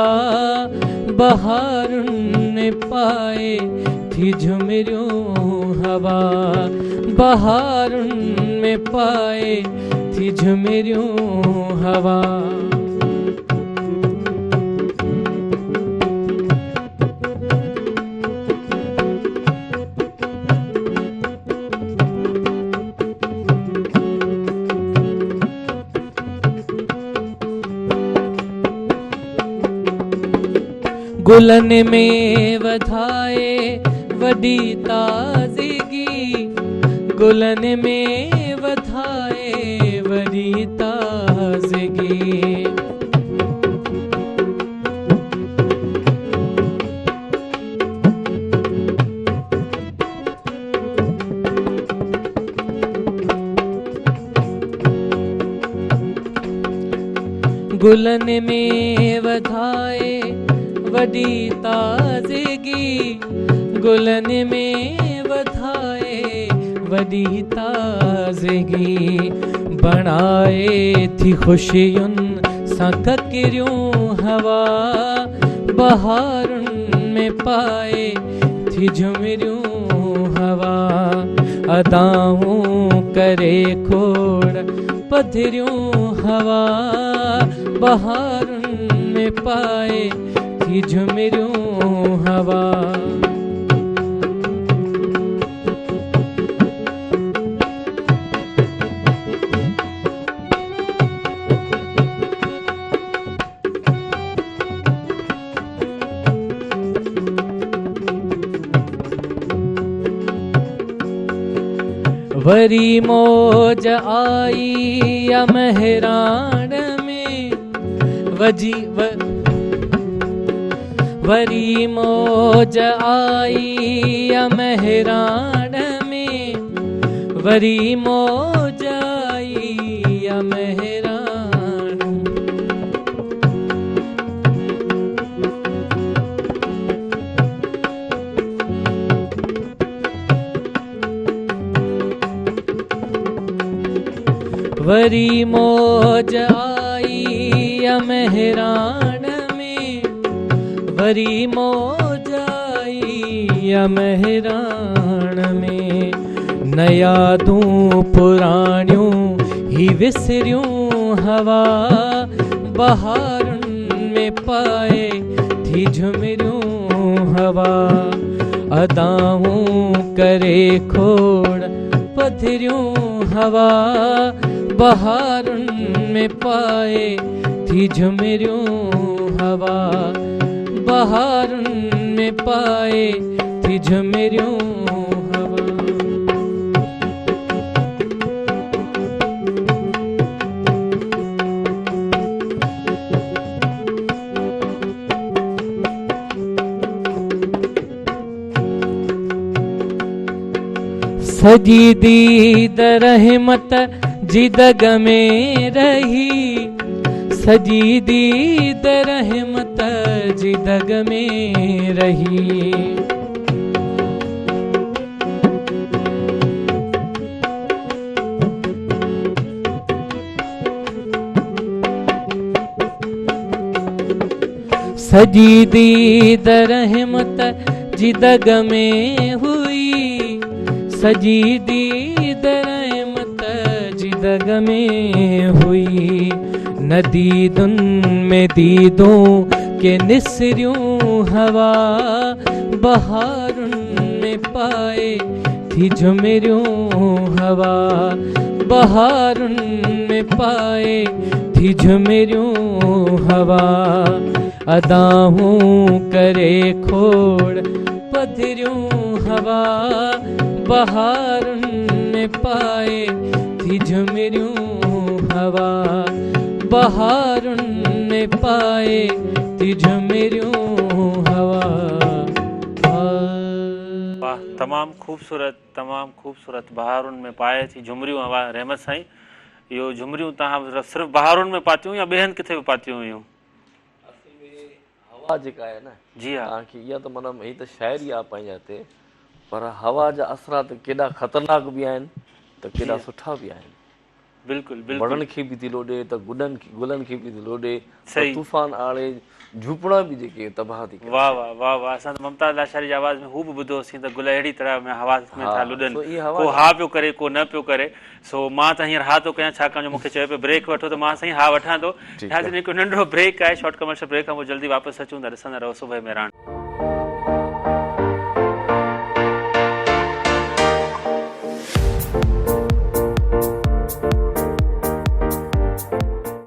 بهارن ۾ پائي ٿي جهمريون هوا بهارن ۾ پائي ٿي جهمريون هوا. گلن ۾ وڌائي وڏي تازگي گلن ۾ وڌائي وڏي تازگي. گلن ۾ وڌائي وڏي تازگي گلن ۾ وڌائي وڏي تازگي بڻائي ٿي خوشين سان ڪڪريون هوا بهارن ۾ پائي ٿي جهمريون هوا ادائون ڪري کوڙ پڌريون هوا بهارن ۾ پائي ٿي جهمريون هوا. وري موج آئي آ مهراڻ ۾ وجي وري موج آئي آ مهراڻ ۾ وري موج آئي آ مهراڻ وري موج آئي آ مهراڻ ۾، وري موج آئي آ مهراڻ ۾، نه يادون پراڻيون هي وسريون هوا بهارن ۾ پائي ٿي جهمريون هوا ادائون ڪري کوڙ پڌريون هوا بهارن ۾ پائي ٿي جهمريون هوا بهارن ۾ پائي ٿي جهمريون هوا. سڄي ديد رحمت جي دڳ ۾ رهي سڄي ديد رحمت جي دڳ ۾ رهي. سڄي ديد رحمت جي دڳ ۾ هئي سڄي ديد رحمت جي دڳ ۾ هئي نه ديدن ۾ ديدون ڪي نسريون هوا بهارن ۾ پائي ٿي جهمريون هوا بهارن ۾ پائي ٿي جهمريون هوا ادائون ڪري کوڙ پڌريون هوا بهارن ۾ پائي ٿي جهمريون هوا بهارن ۾ پائي ٿي جهمريون هوا. واھ تمام خوبصورت تمام خوبصورت بهارن ۾ پائي ٿي جهمريون هوا رحمت سائين اهو جهمريون توهان صرف بهارن ۾ پاتيون يا ٻئي هنڌ ڪٿي به پاتيون هيون. اصل ۾ هوا جيڪا آهي نه جي ها توهان کي اها ته معنيٰ هي ته شاعري آهي پنهنجي جاء تي پر هوا جا اثرات ڪيڏا خطرناڪ به آهن ته ڪيڏا سٺا به آهن. بلڪل بلڪل. وڻن کي به ٿي لوڏي ته گڏن کي گلن کي به ٿي لوڏي ته طوفان آڻي جهوپڙا به جيڪي تباهه ٿي ڪري واه واه واه واه اسان ته ممتاز لاشاري جي آواز ۾ هو به ٻڌو سين ته گل اهڙي طرح ۾ هوا ۾ ٿا لڏن ڪو ها پيو ڪري ڪو نه پيو ڪري سو مان ته هينئر ها ٿو ڪيان ڇاڪاڻ جو مون کي چيو پيو بريڪ وٺو ته مان سائين ها وٺان ٿو ناظرين هڪ ننڍڙو بريڪ آهي شارٽ ڪمرشل بريڪ کان پوء جلدي واپس اچون ٿا ڏسندا رهو صبح مهراڻ.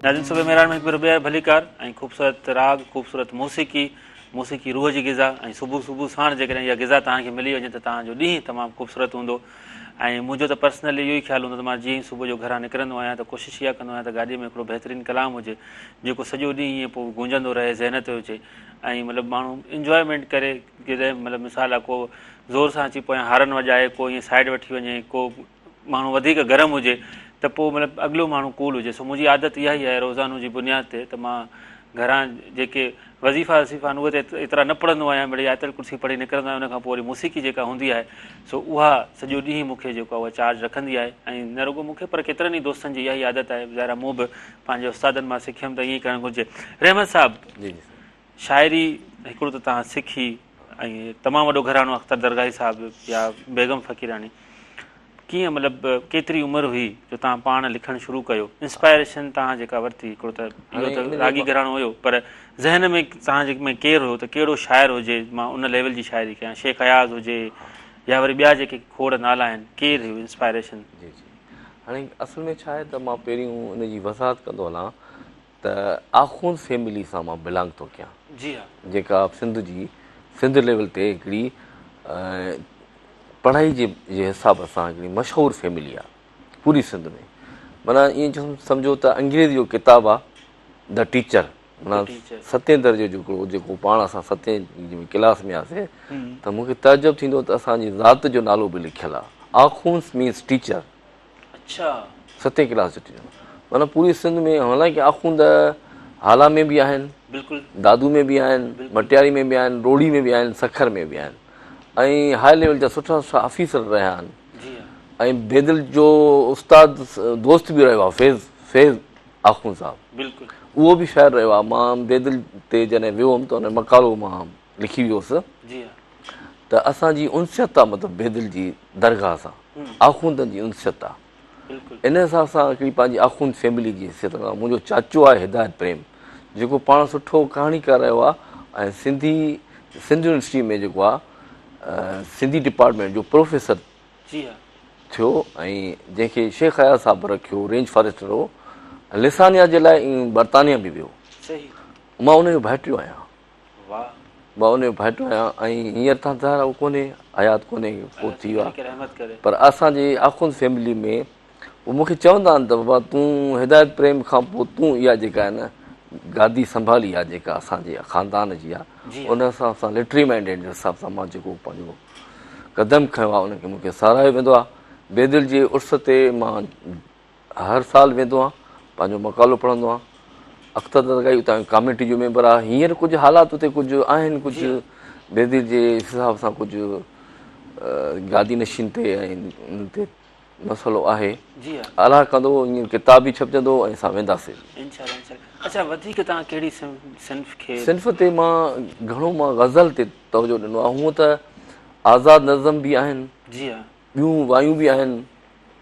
ناظرين صبح مهراڻ ۾ هڪ ڀيرو ٻيهر ڀليڪار ۽ خوبصورت راڳ خوبصورت موسيقي موسيقي روح جي غذا ۽ صبح صبح ساڻ جيڪڏهن اها غذا توهان کي ملي وڃي ته توهان جو ڏينهن تمام خوبصورت هوندو ۽ منهنجو ته پرسنلي اهو ئي خيال هوندو ته مان جيئن ئي صبح جو گهران نڪرندو آهيان ته ڪوشش اها ڪندو آهيان ته گاڏي ۾ هڪڙو بهترين ڪلام هجي جيڪو سڄو ڏينهن ائين پوء گونجندو رهي ذهن تي هجي ۽ مطلب ماڻهو انجوائمينٽ ڪري ڪڏهن مطلب مثال آهي ڪو زور سان اچي پويان هارن وڄائي ڪو ائين سائيڊ وٺي وڃي ڪو ماڻهو وڌيڪ گرم هجي ته پوء مطلب اڳلو ماڻهو ڪول هجي سو منهنجي عادت اها ئي آهي روزانو جي بنياد تي ته مان گهران جيڪي وظيفا وظيفا آهن اهي ته ايترا نه پڙهندو آهيان مڙئي آيت الڪرسي پڙهي نڪرندو آهيان ان کان پوء وري موسيقي جيڪا هوندي آهي سو اها سڄو ڏينهن مون کي جيڪو آهي اها چارج رکندي آهي ۽ نه رڳو مون کي پر ڪيترن ئي دوستن جي اها ئي عادت آهي ظاهر آهي مون به پنهنجي استادن مان سکيم ته ائين ئي ڪرڻ گهرجي رحمت صاحب جي جي شاعري هڪڙو ته توهان سکي ۽ تمام وڏو گهراڻو اختر درگاهي صاحب يا بيگم فقيراڻي ڪيئن مطلب ڪيتري عمر هئي جو توهان پاڻ لکڻ شروع ڪيو انسپائريشن توهان جيڪا ورتي هڪڙو ته اهو ته راڳي گهراڻو هيو پر ذهن ۾ توهان جي ۾ ڪير هيو ته ڪهڙو شاعر هجي مان ان ليول جي شاعري ڪيان شيخ اياز هجي يا وري ٻيا جيڪي کوڙ نالا آهن ڪير هيو انسپائريشن؟ جي جي هاڻي اصل ۾ ڇا آهي ته مان پهريون ان جي وضاحت ڪندو هلان ته آخوند فيملي سان مان بلانگ ٿو ڪيان جي ها. جيڪا سنڌ جي سنڌ ليول تي هڪڙي پڙهائي جي جي حساب سان هڪڙي مشهور فيملي آ پوري سنڌ ۾ معنيٰ ائين سمجهو ته انگريزي جو ڪتاب آ the teacher معنيٰ ستين درجي جو هڪڙو جيڪو پاڻ اسان ستين ڪلاس ۾ آسي ته مونکي تعجب ٿيندو ته اسان جي ذات جو نالو به لکيل آ آخوند مينس ٽيچر اڇا. ستين ڪلاس جو ٽيچر معنيٰ پوري سنڌ ۾ حالانڪه آخوند هالا ۾ به آهن بلڪل دادو ۾ به آهن مٽياري ۾ به آهن روهڙي ۾ به آهن سکر ۾ به آهن ۽ هاء ليول جا سٺا سٺا آفيسر رهيا آهن جي ها ۽ بيدل جو استاد دوست به رهيو آهي فيض فيض آخوند صاحب بلڪل اهو به شاعر رهيو آهي مان بيدل تي جڏهن ويو هوم ته ان مقالو مان لکي ويو هوس جي ها ته اسان جي انسيت آ مطلب بيدل جي درگاهه سان آخوندن جي انسيت آ ان حساب سان هڪڙي پنهنجي آخوند فيملي جي حيثيت سان منهنجو چاچو آهي هدايت پريم جيڪو پاڻ سٺو ڪهاڻيڪار رهيو آ ۽ سنڌي سنڌ يونيورسٽي ۾ جيڪو آ سنڌي ڊپارٽمينٽ جو پروفيسر ٿيو ۽ جنهن کي شيخ اياز صاحب رکيو رينج فاريسٽر هو لسانيات جي لاء برطانيا به ويو مان ان جو ڀائٽيو آهيان مان ان جو ڀائٽو آهيان ۽ هينئر ته ظاهر آهي ڪونهي حيات ڪونهي فوت ٿي ويو آهي پر اسان جي آخوند فيملي ۾ هو مون کي چوندا آهن ته بابا تون هدايت پريم کان پوء تون اها جيڪا آهي نه گادي سنڀالي آهي جيڪا اسان جي خاندان جي آهي ان حساب سان لٽري مائنڊيڊ جي حساب سان مان جيڪو پنهنجو قدم کنيو آهي ان کي مون کي ساراهيو ويندو آهي بيدل جي عرس تي مان هر سال ويندو آهيان پنهنجو مقالو پڙهندو آهيان اختر درگاهي اتان ڪاميٽي جو ميمبر آهي هينئر ڪجهه حالات اتي ڪجهه آهن ڪجهه بيدل جي حساب سان ڪجهه گادي نشين تي ۽ ان تي مسئلو آهي جي ها الله ڪندو هينئر ڪتاب به ڇپجندو ۽ اسان وينداسين انشاء الله انشاء الله اچھا وڌيڪ توهان ڪهڙي صنف کي صنف تي مان گهڻو مان غزل تي توجه ڏنو آهي هونء ته آزاد نظم به آهن جي ها ٻيون وايون به آهن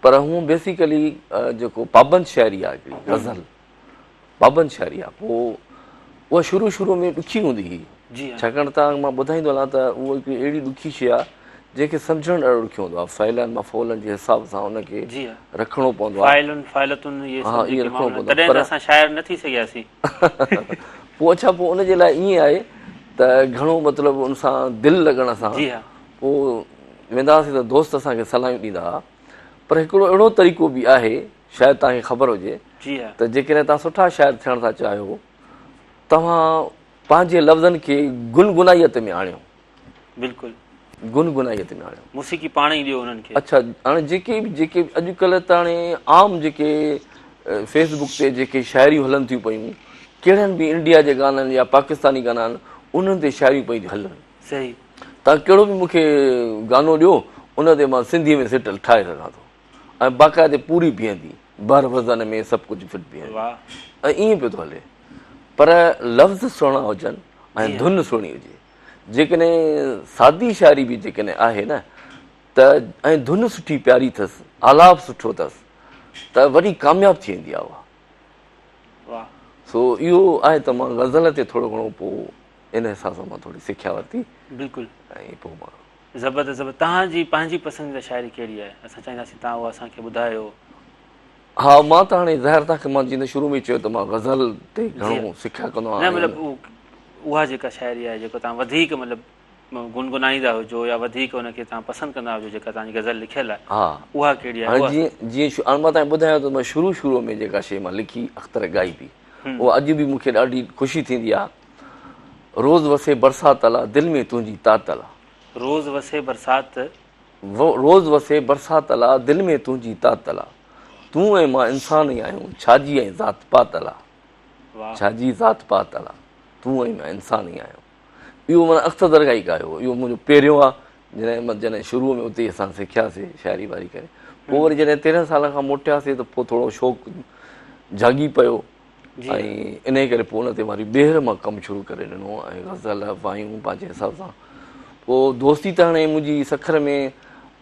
پر هونء بيسيڪلي جيڪو پابند شاعري آهي هڪڙي غزل پابند شاعري آهي پوء اها شروع شروع ۾ ڏکي هوندي هئي ڇاڪاڻ ته مان ٻڌائيندو هلان ته اهو هڪڙي اهڙي ڏکي شيء آهي جنهن کي سمجهڻ ڏاڍو ڏکيو هوندو آهي فعلن مفعولن جي حساب سان ان کي رکڻو پوندو آهي فاعلن فاعلتن اهي سڀ جيڪي معاملا تڏهن ته اسان شاعر نه ٿي سگهياسين پوء اڇا پوء ان جي لاء ائين آهي ته گهڻو مطلب ان سان دل لڳڻ سان پوء ويندا هئاسين ته دوست اسان کي صلاحيون ڏيندا هئا پر هڪڙو اهڙو طريقو به آهي شايد توهان کي خبر هجي ته جيڪڏهن توهان سٺا شاعر ٿيڻ ٿا چاهيو توهان پنهنجي لفظن کي گنگنائيت ۾ آڻيو. بلڪل. گنگنائيت ۾ آڻيو. موسيقي پاڻ ئي ڏيو انهن کي. اڇا هاڻي جيڪي به جيڪي اڄڪلهه ته هاڻي عام جيڪي فيس بڪ تي جيڪي شاعريون هلن ٿيون پيون ڪهڙن به انڊيا جي گانن يا پاڪستاني گانا آهن انهن تي شاعريون پيون هلن. صحيح. توهان ڪهڙو به مون کي گانو ڏيو ان تي مان سنڌي ۾ سٽ ٺاهي سگهان ٿو ۽ باقاعدي پوري بيهندي بحر وزن ۾ سڀ ڪجهه فٽ بيهندي ۽ ائين پيو ٿو هلي پر لفظ سهڻا هجن ۽ ڌن سهڻي هجي جيڪڏهن سادي شاعري به جيڪڏهن آهي نه ته ۽ ڌن سٺي پياري اٿس آلاپ سٺو اٿس ته وڏي ڪامياب ٿي ويندي آهي اها سو اهو آهي ته مان غزل تي ٿورو گهڻو پوء ان حساب سان مان ٿوري سکيا ورتي. بلڪل. ۽ پوء مان. زبردست زبردست توهان جي پنهنجي پسنديده شاعري ڪهڙي آهي اسان چاهينداسين توهان اها اسان کي ٻڌايو. ها مان ته هاڻي ظاهر توهان کي مان جيئن ته شروع ۾ چيو ته مان غزل تي گهڻو سکيا ڪندو آهيان. نه مطلب اها جيڪا شاعري آهي جيڪو توهان وڌيڪ مطلب گنگنائيندا هجو يا وڌيڪ ان کي توهان پسند ڪندا هجو جيڪا توهان جي غزل لکيل آهي اها ڪهڙي آهي. هاڻي جيئن جيئن هاڻي مان توهان کي ٻڌايان ٿو مان شروع شروع ۾ جيڪا شيء مان لکي اختر ڳائي پئي اها اڄ به مون کي ڏاڍي خوشي ٿيندي آهي. روز وسي برسات الا دل ۾ تنهنجي تات الا. روز وسي برسات. روز وسي برسات الا دل ۾ تنهنجي تات الا. تون ۽ مان انسان ئي آهيون ڇا جي ۽ ذات پات الا ڇا جي ذات پات الا تون ۽ مان انسان ئي آهيون اهو معنيٰ اختر درگاهي ڳايو هو اهو منهنجو پهريون آ جڏهن جڏهن شروع ۾ اتي اسان سکياسي شاعري واري ڪري پوء وري جڏهن 13 سالن کان موٽياسي ته پوء ٿورو شوق جاڳي پيو ۽ انهي ڪري پوء ان تي وري ٻيهر مان ڪم شروع ڪري ڏنو ۽ غزل وايون پنهنجي حساب سان پوء دوستي ته هاڻي منهنجي سکر ۾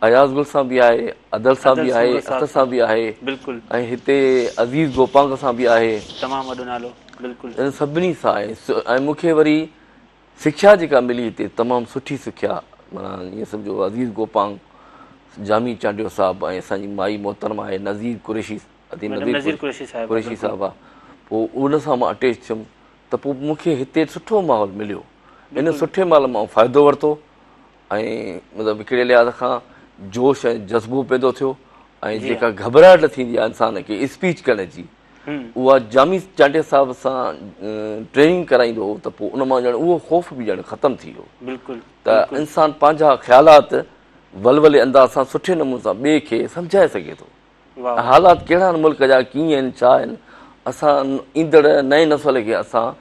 اياز گل سان به آهي ادل سان به آهي اختر سان به آهي بلڪل ۽ هتي عزيز گوپانگ سان به آهي تمام وڏو نالو بلڪل انهن سڀني سان آهي ۽ مون کي وري سکيا جيڪا ملي هتي تمام سٺي سکيا معنيٰ ائين سمجهو عزيز گوپانگ جامي چانڊيو صاحب ۽ اسان جي مائي محترمه آهي نذير قريشي ادي نذير قريشي صاحب قريشي صاحب پوء ان سان مان اٽيچ ٿيم ته پوء مون کي هتي سٺو ماحول مليو ان سٺي ماحول مان فائدو ورتو ۽ مطلب هڪڙي لحاظ کان جوش ۽ جذبو پيدا ٿيو ۽ جيڪا گهٻراهٽ ٿيندي آهي انسان کي اسپيچ ڪرڻ جي اها جامي چانڊيي صاحب سان ٽريننگ ڪرائيندو هو ته پوء ان مان ڄڻ اهو خوف به ڄڻ ختم ٿي ويو بلڪل ته انسان پنهنجا خيالات ولولي انداز سان سٺي نموني سان ٻئي کي سمجهائي سگهي ٿو حالات ڪهڙا آهن ملڪ جا ڪيئن آهن ڇا آهن اسان ايندڙ نئين نسل کي اسان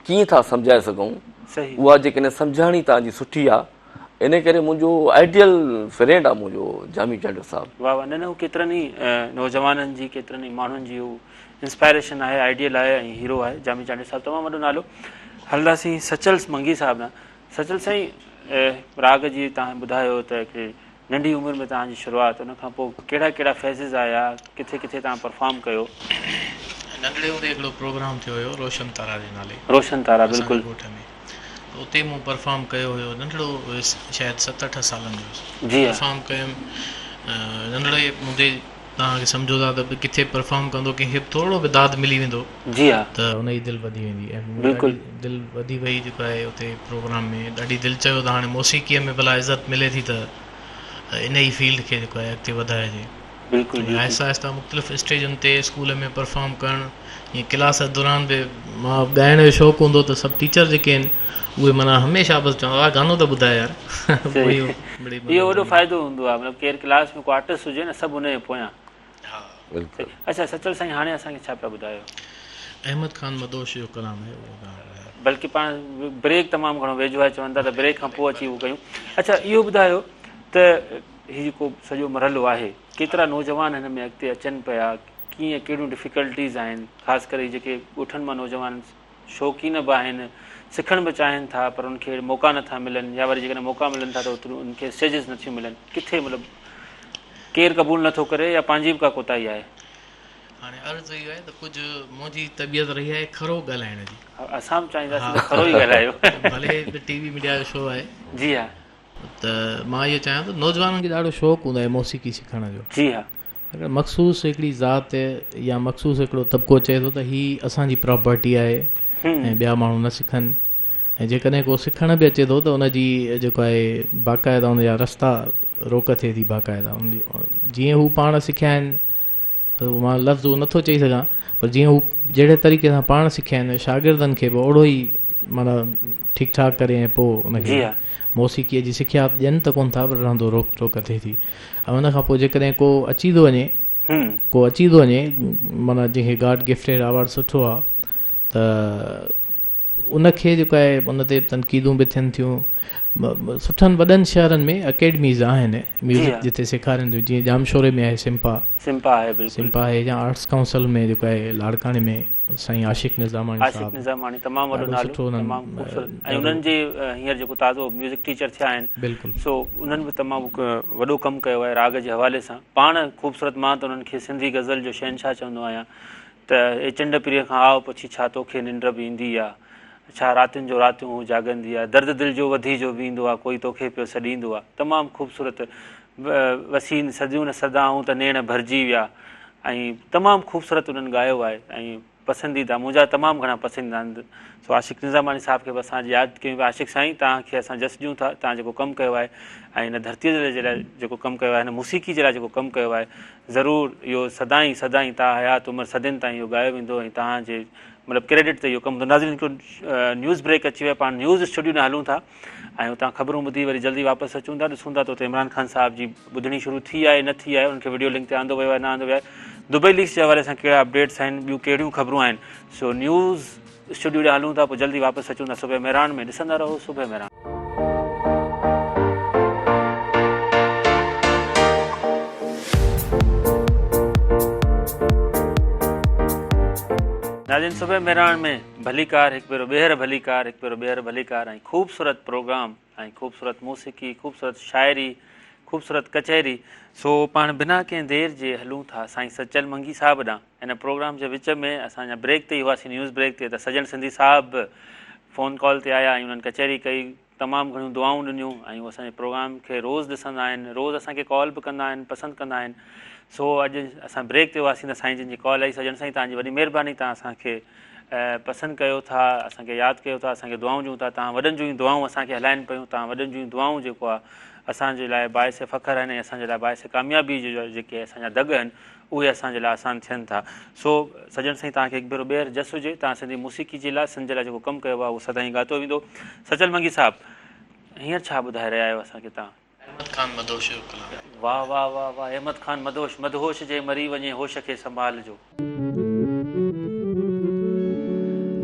ڪيئن ٿا سمجهائي سگهون اها جيڪڏهن سمجهاڻي توهان جي سٺي آهي ان ڪري منهنجو آئيڊيل فرينڊ آهي منهنجو جامي چانڊيو صاحب. واهه واهه نه نه هو ڪيترن ئي نوجوانن جي ڪيترن ئي ماڻهن جي هو انسپائريشن آهي آئيڊيل آهي ۽ هيرو آهي جامي چانڊيو صاحب تمام وڏو نالو هلنداسين سچل منگي صاحب ڏانهن سچل سائين راڳ جي توهان ٻڌايو ته هڪڙي ننڍي عمر ۾ توهان جي شروعات ان کان پوء ڪهڙا ڪهڙا فيزز آيا ڪٿي ڪٿي توهان پرفارم ڪيو. ننڍڙي هوندي هڪڙو پروگرام ٿيو هيو روشن تارا جي نالي روشن تارا اسان جي بلڪل. ڳوٺ ۾ ته اتي مون پرفارم ڪيو هيو ننڍڙو هيس شايد ست اٺ سالن جو هيس جي ها. پرفارم ڪيم ننڍڙي هوندي توهان کي سمجهو ٿا ته ڪٿي پرفارم ڪندو ڪنهن کي به ٿورڙو به داد ملي ويندو جي ها. ته ان جي دل وڌي ويندي ۽ منهنجي بلڪل. ڏاڍي دل وڌي وئي جيڪو آهي اتي پروگرام ۾ ڏاڍي دل چيو ته هاڻي موسيقيء ۾ ڀلا عزت ملي ٿي ته ان ئي فيلڊ کي جيڪو آهي اڳتي وڌائجي بلڪل ۽ بلڪل. آهستي آهستي مختلف اسٽيجن تي اسڪول ۾ پرفارم ڪرڻ ائين ڪلاس دوران به مان ڳائڻ جو شوق هوندو ته سڀ ٽيچر جيڪي آهن اهي معنيٰ هميشه بس چوندا هئا گانو ته ٻڌاء يار پوء اهو مڙئي اهو مزو وڏو ايندو. فائدو هوندو آهي مطلب ڪير ڪلاس ۾ ڪو آرٽسٽ هجي نه سڀ ان جي پويان. ها. بلڪل. اڇا سچل سائين هاڻي اسان کي ڇا پيا ٻڌايو. احمد خان مدهوش جو ڪلام آهي اهو توهان ٻڌايو. بلڪه پاڻ بريڪ تمام گهڻو ويجهو آهي چون ٿا ته بريڪ کان پوء اچي اهو ڪيون اڇا اهو ٻڌايو ته هي جيڪو سڄو مرحلو آهي ڪيترا نوجوان هن ۾ اڳتي اچن پيا ڪيئن ڪهڙيون ڊفيڪلٽيز آهن خاص ڪري جيڪي ڳوٺن مان نوجوان شوقين به آهن سکڻ به چاهين ٿا پر انهن کي موقعا نٿا ملن يا وري جيڪڏهن موقعا ملن ٿا ته اوتريون انهن کي اسٽيجز نٿيون ملن ڪٿي مطلب ڪير قبول نٿو ڪري يا پنهنجي به ڪا ڪوتاهي آهي. هاڻي عرض اهو آهي ته ڪجهه منهنجي طبيعت رهي آهي کرو ڳالهائڻ جي. اسان به چاهينداسين ته کرو ئي ڳالهايو. ڀلي ٽي وي ميڊيا جو شو آهي. جي ها. ته مان اهو چاهيان ٿو نوجوانن کي ڏاڍو شوق هوندو آهي موسيقي سکڻ جو. جي ها. اگر مخصوص هڪڙي ذات يا مخصوص هڪڙو طبقو چئي ٿو ته هي اسان جي پراپرٽي آهي ۽ ٻيا ماڻهو نه سکن ۽ جيڪڏهن ڪو سکڻ به اچي ٿو ته ان جي جيڪو آهي باقاعده ان جا رستا روڪ ٿئي ٿي باقاعده ان جي جيئن هو پاڻ سکيا آهن ته مان لفظ اهو نٿو چئي سگهان پر جيئن هو جهڙي طريقي سان پاڻ سکيا آهن شاگردن کي به اوڙو ئي معنيٰ ٺيڪ ٺاڪ ڪري ۽ پوء ان کي موسيقيء جي سکيا ڏين ته ڪونه ٿا پر رهندو روڪ ٽوڪ ٿئي ٿي ۽ ان کان پوء جيڪڏهن ڪو اچي ٿو وڃي ڪو اچي ٿو وڃي معنيٰ جنهن کي گاڊ گفٽيڊ آواز سٺو آهي ته ان کي جيڪو آهي ان تي تنقيدون به ٿين ٿيون سٺن وڏن شهرن ۾ اڪيڊميز آهن ميوزڪ جتي سيکارين ٿيون جيئن ڄامشوري ۾ آهي سمپا سمپا آهي بلڪل سمپا آهي يا آرٽس ڪائونسل ۾ جيڪو آهي لاڙڪاڻي ۾ سائين عاشق نظاماڻي عاشق صاحب نظاماڻي تمام وڏو ڏاڍو نالو سٺو انهن تمام خوبصورت ۽ انهن جي هينئر جيڪو تازو ميوزڪ ٽيچر ٿيا آهن بلڪل سو انهن به تمام وڏو ڪم ڪيو آهي راڳ جي حوالي سان پاڻ خوبصورت مان ته انهن کي سنڌي غزل جو شهنشاهه چوندو آهيان ته اي چنڊ پرينء کان آء پڇي ڇا توکي ننڊ به ايندي آ ڇا راتين جو راتيون هو جاڳندي آ درد دل جو وڌي جو به ايندو آ ڪوئي توکي پيو سڏيندو آ تمام خوبصورت وسين صديون نه صدائون ته نيڻ ڀرجي ويا ۽ تمام خوبصورت انهن ڳايو آهي ۽ پسنديده منهنجا تمام گهڻا پسنديده آهن سو عاشق نظاماڻي صاحب کي به اسان اڄ ياد ڪيون پيا عاشق سائين توهان کي اسان جس ڏيون ٿا توهان جيڪو ڪم ڪيو آهي ۽ هن ڌرتي جي لاء جيڪو ڪم ڪيو آهي هن موسيقي جي لاء جيڪو ڪم ڪيو آهي ضرور اهو سدائين سدائين تا حيات عمر صدين تائين اهو ڳايو ويندو ۽ توهان جي مطلب ڪريڊٽ تي اهو ڪم هوندو ناظرين هڪڙو نيوز بريڪ اچي ويو آهي پاڻ نيوز اسٽوڊيو ڏانهن هلون ٿا ۽ اتان خبرون ٻڌي وري جلدي واپس اچون ٿا ڏسون ٿا ته اتي عمران خان صاحب جي ٻڌڻي شروع ٿي آهي نه ٿي آهي ان کي وڊيو لنڪ تي آندو ويو آهي نه آندو ويو آهي. دبئي ليڪس جي حوالي سان ڪهڙا اپڊيٽس آهن ٻيون ڪهڙيون خبرون آهن سو نيوز اسٽوڊيو ڏي هلون ٿا پوء جلدي واپس اچون ٿا صبح مهراڻ ۾ ڏسندا رهو صبح مهراڻ. ناظرين صبح مهراڻ ۾ ڀليڪار هڪ ڀيرو ٻيهر ڀليڪار هڪ ڀيرو ٻيهر ڀليڪار ۽ خوبصورت پروگرام ۽ خوبصورت موسيقي خوبصورت شاعري خوبصورت ڪچهري سو پاڻ بنا ڪنهن دير جي هلون ٿا سائين سچل منگي صاحب ڏانهن ان پروگرام جي وچ ۾ اسان اڃا بريڪ تي ئي هئاسين نيوز بريڪ تي ته سڄڻ سنڌي صاحب به فون ڪال تي آيا ۽ انهن ڪچهري ڪئي تمام گهڻيون دعائون ڏنيون ۽ هو اسان جي پروگرام کي روز ڏسندا آهن روز اسان کي ڪال به ڪندا آهن پسند ڪندا آهن سو اڄ اسان بريڪ تي هئاسين ته سائين جن جي ڪال آئي سڄڻ سائين توهان جي وڏي مهرباني توهان اسان کي پسند ڪيو ٿا اسان کي ياد ڪيو ٿا اسان کي دعائون ڏيون ٿا توهان وڏن جون ئي دعائون اسان کي هلائن پيون توهان وڏن جون ئي دعائون جيڪو آهي اسان جي لاء باعث فخر آهن ۽ اسان جي لاء باعث ڪاميابي جو جيڪي اسان جا دڳ آهن اهي اسان جي لاء آسان ٿين ٿا سو سڄڻ سائين توهان کي هڪ ڀيرو ٻيهر جس هجي توهان سنڌي موسيقي جي لاء سنڌ جي لاء جيڪو ڪم ڪيو آهي اهو سدائين ڳاتو ويندو سچل منگي صاحب هينئر ڇا ٻڌائي رهيا آهيو اسان کي توهان. احمد خان مدهوش جو ڪلام. واه واه واه واه احمد خان مدهوش مدهوش جي مري وڃي هوش کي سنڀال جو.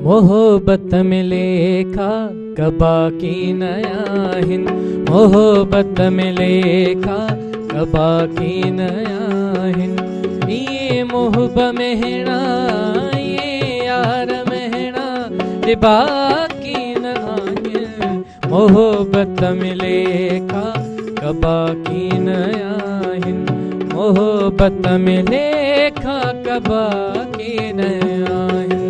محبت ۾ ليکا ڪبا ڪين آهن محبت ۾ ليکا ڪبا ڪين آهن ايئن محب مهڻا ايئن يار مهڻا ڏبا ڪين آهن محبت ۾ ليکا ڪبا ڪين آهن محبت ۾ ليکا ڪبا ڪين آهن.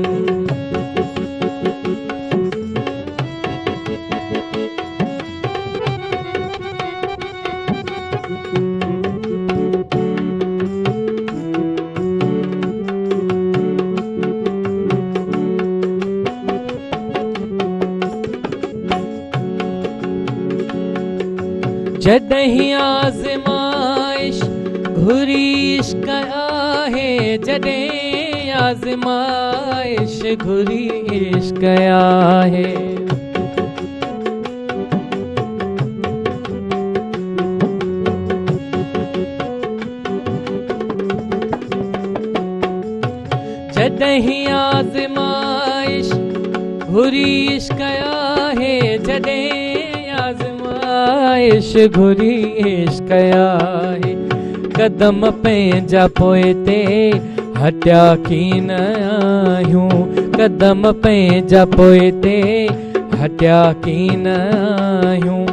جڏهن آزمائش گهري عشق آهي جڏهن آزمائش گهري عشق آهي جڏهن آزمائش گهري عشق آهي جڏهن آزمائش گهري عشق آهي قدم پنهنجا پوئتي هٽيا ڪين آهيون قدم پنهنجا پوئتي هٽيا ڪين آهيون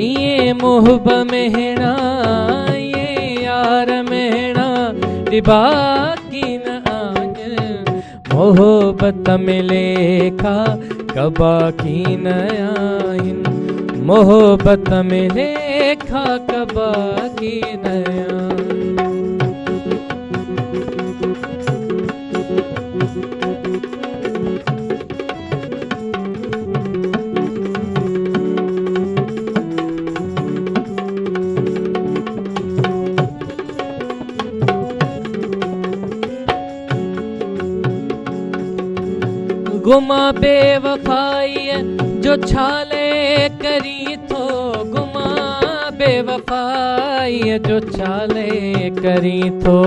ايئن محب مهڻا ايئن يار مهڻا ڏبا ڪين آهن محبت ۾ ليکا ڪبا ڪين آهن محبت ۾ ليکا ڪبا ڪين آهن. گما بي وفائيء جو ڇالي ڪرين ٿو گما بي وفائيء جو ڇالي ڪرين ٿو.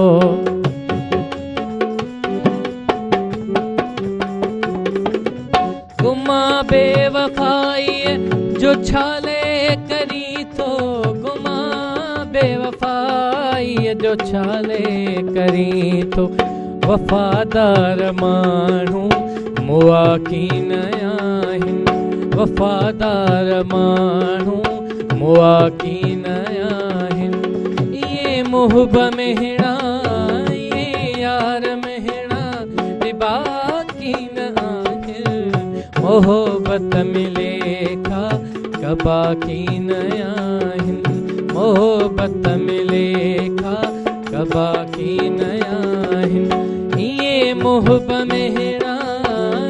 گما بي وفائيء جو ڇالي ڪرين ٿو گما بي وفائيء جو ڇالي ڪرين ٿو وفادار ماڻهو مئا ڪين آهن وفادار ماڻهو مئا ڪين آهن ايئن محب مهڻا ايئن يار مهڻا ڏبا ڪين آهن محبت ۾ ليکا ڪبا ڪين آهن محبت ۾ ليکا ڪبا ڪين آهن ايئن محب مهڻا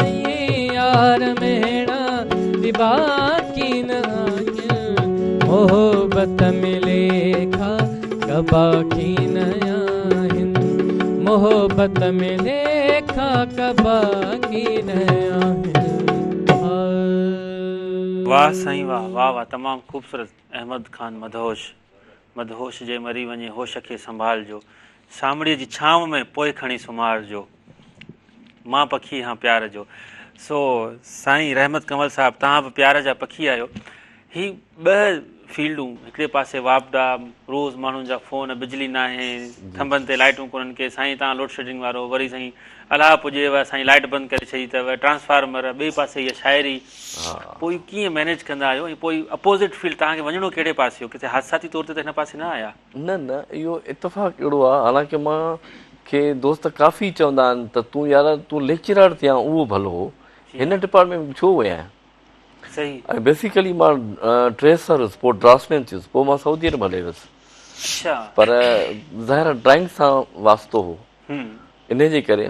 ايئن يار مهڻا ڏبا ڪين آهن محبت ۾ ليکا ڪبا ڪين آهن محبت ۾ ليکا ڪبا ڪين آهن. واه سائين واه واه واه تمام خوبصورت احمد خان مدهوش مدهوش جي مري وڃي هوش کي سنڀال جو. سامڙيء جي ڇانو ۾ پوء کڻي سمهارجو. مان پکي هان پيار جو. سو سائين رحمت ڪنول صاحب توهان به پيار جا پکي آهيو. هي ٻه فيلڊون هڪڙي پاسي واپڊا روز ماڻهن جا فون بجلي ناهي ٿنڀن تي لائٽون ڪونهن ڪي سائين توهان لوڊشيڊنگ وارو وري سائين الله پڄيو سائين لائٽ بند ڪري ڇڏي اٿو ٽرانسفارمر ٻئي پاسي هي شاعري پوء ڪيئن مينيج ڪندا آهيو ۽ پوء اپوزٽ فيلڊ توهان کي وڃڻو ڪهڙي پاسي هو ڪٿي حادثاتي طور تي ته هن پاسي نه آيا. نه نه اهو اتفاق اهڙو آ حالانڪه مان کي دوست ڪافي چوندا آهن ته تون يار تون ليڪچرار ٿي آن اهو ڀلو هو هن ڊپارٽمينٽ ۾ ڇو وئين آهين صحيح ۽ بيسيڪلي مان ٽريسر هيس پوء ڊرافٽمين ٿيس پوء مان سعودي عرب هلي ويس اچھا پر ظاهر آ ڊرائنگ سان واسطو هو انهي جي ڪري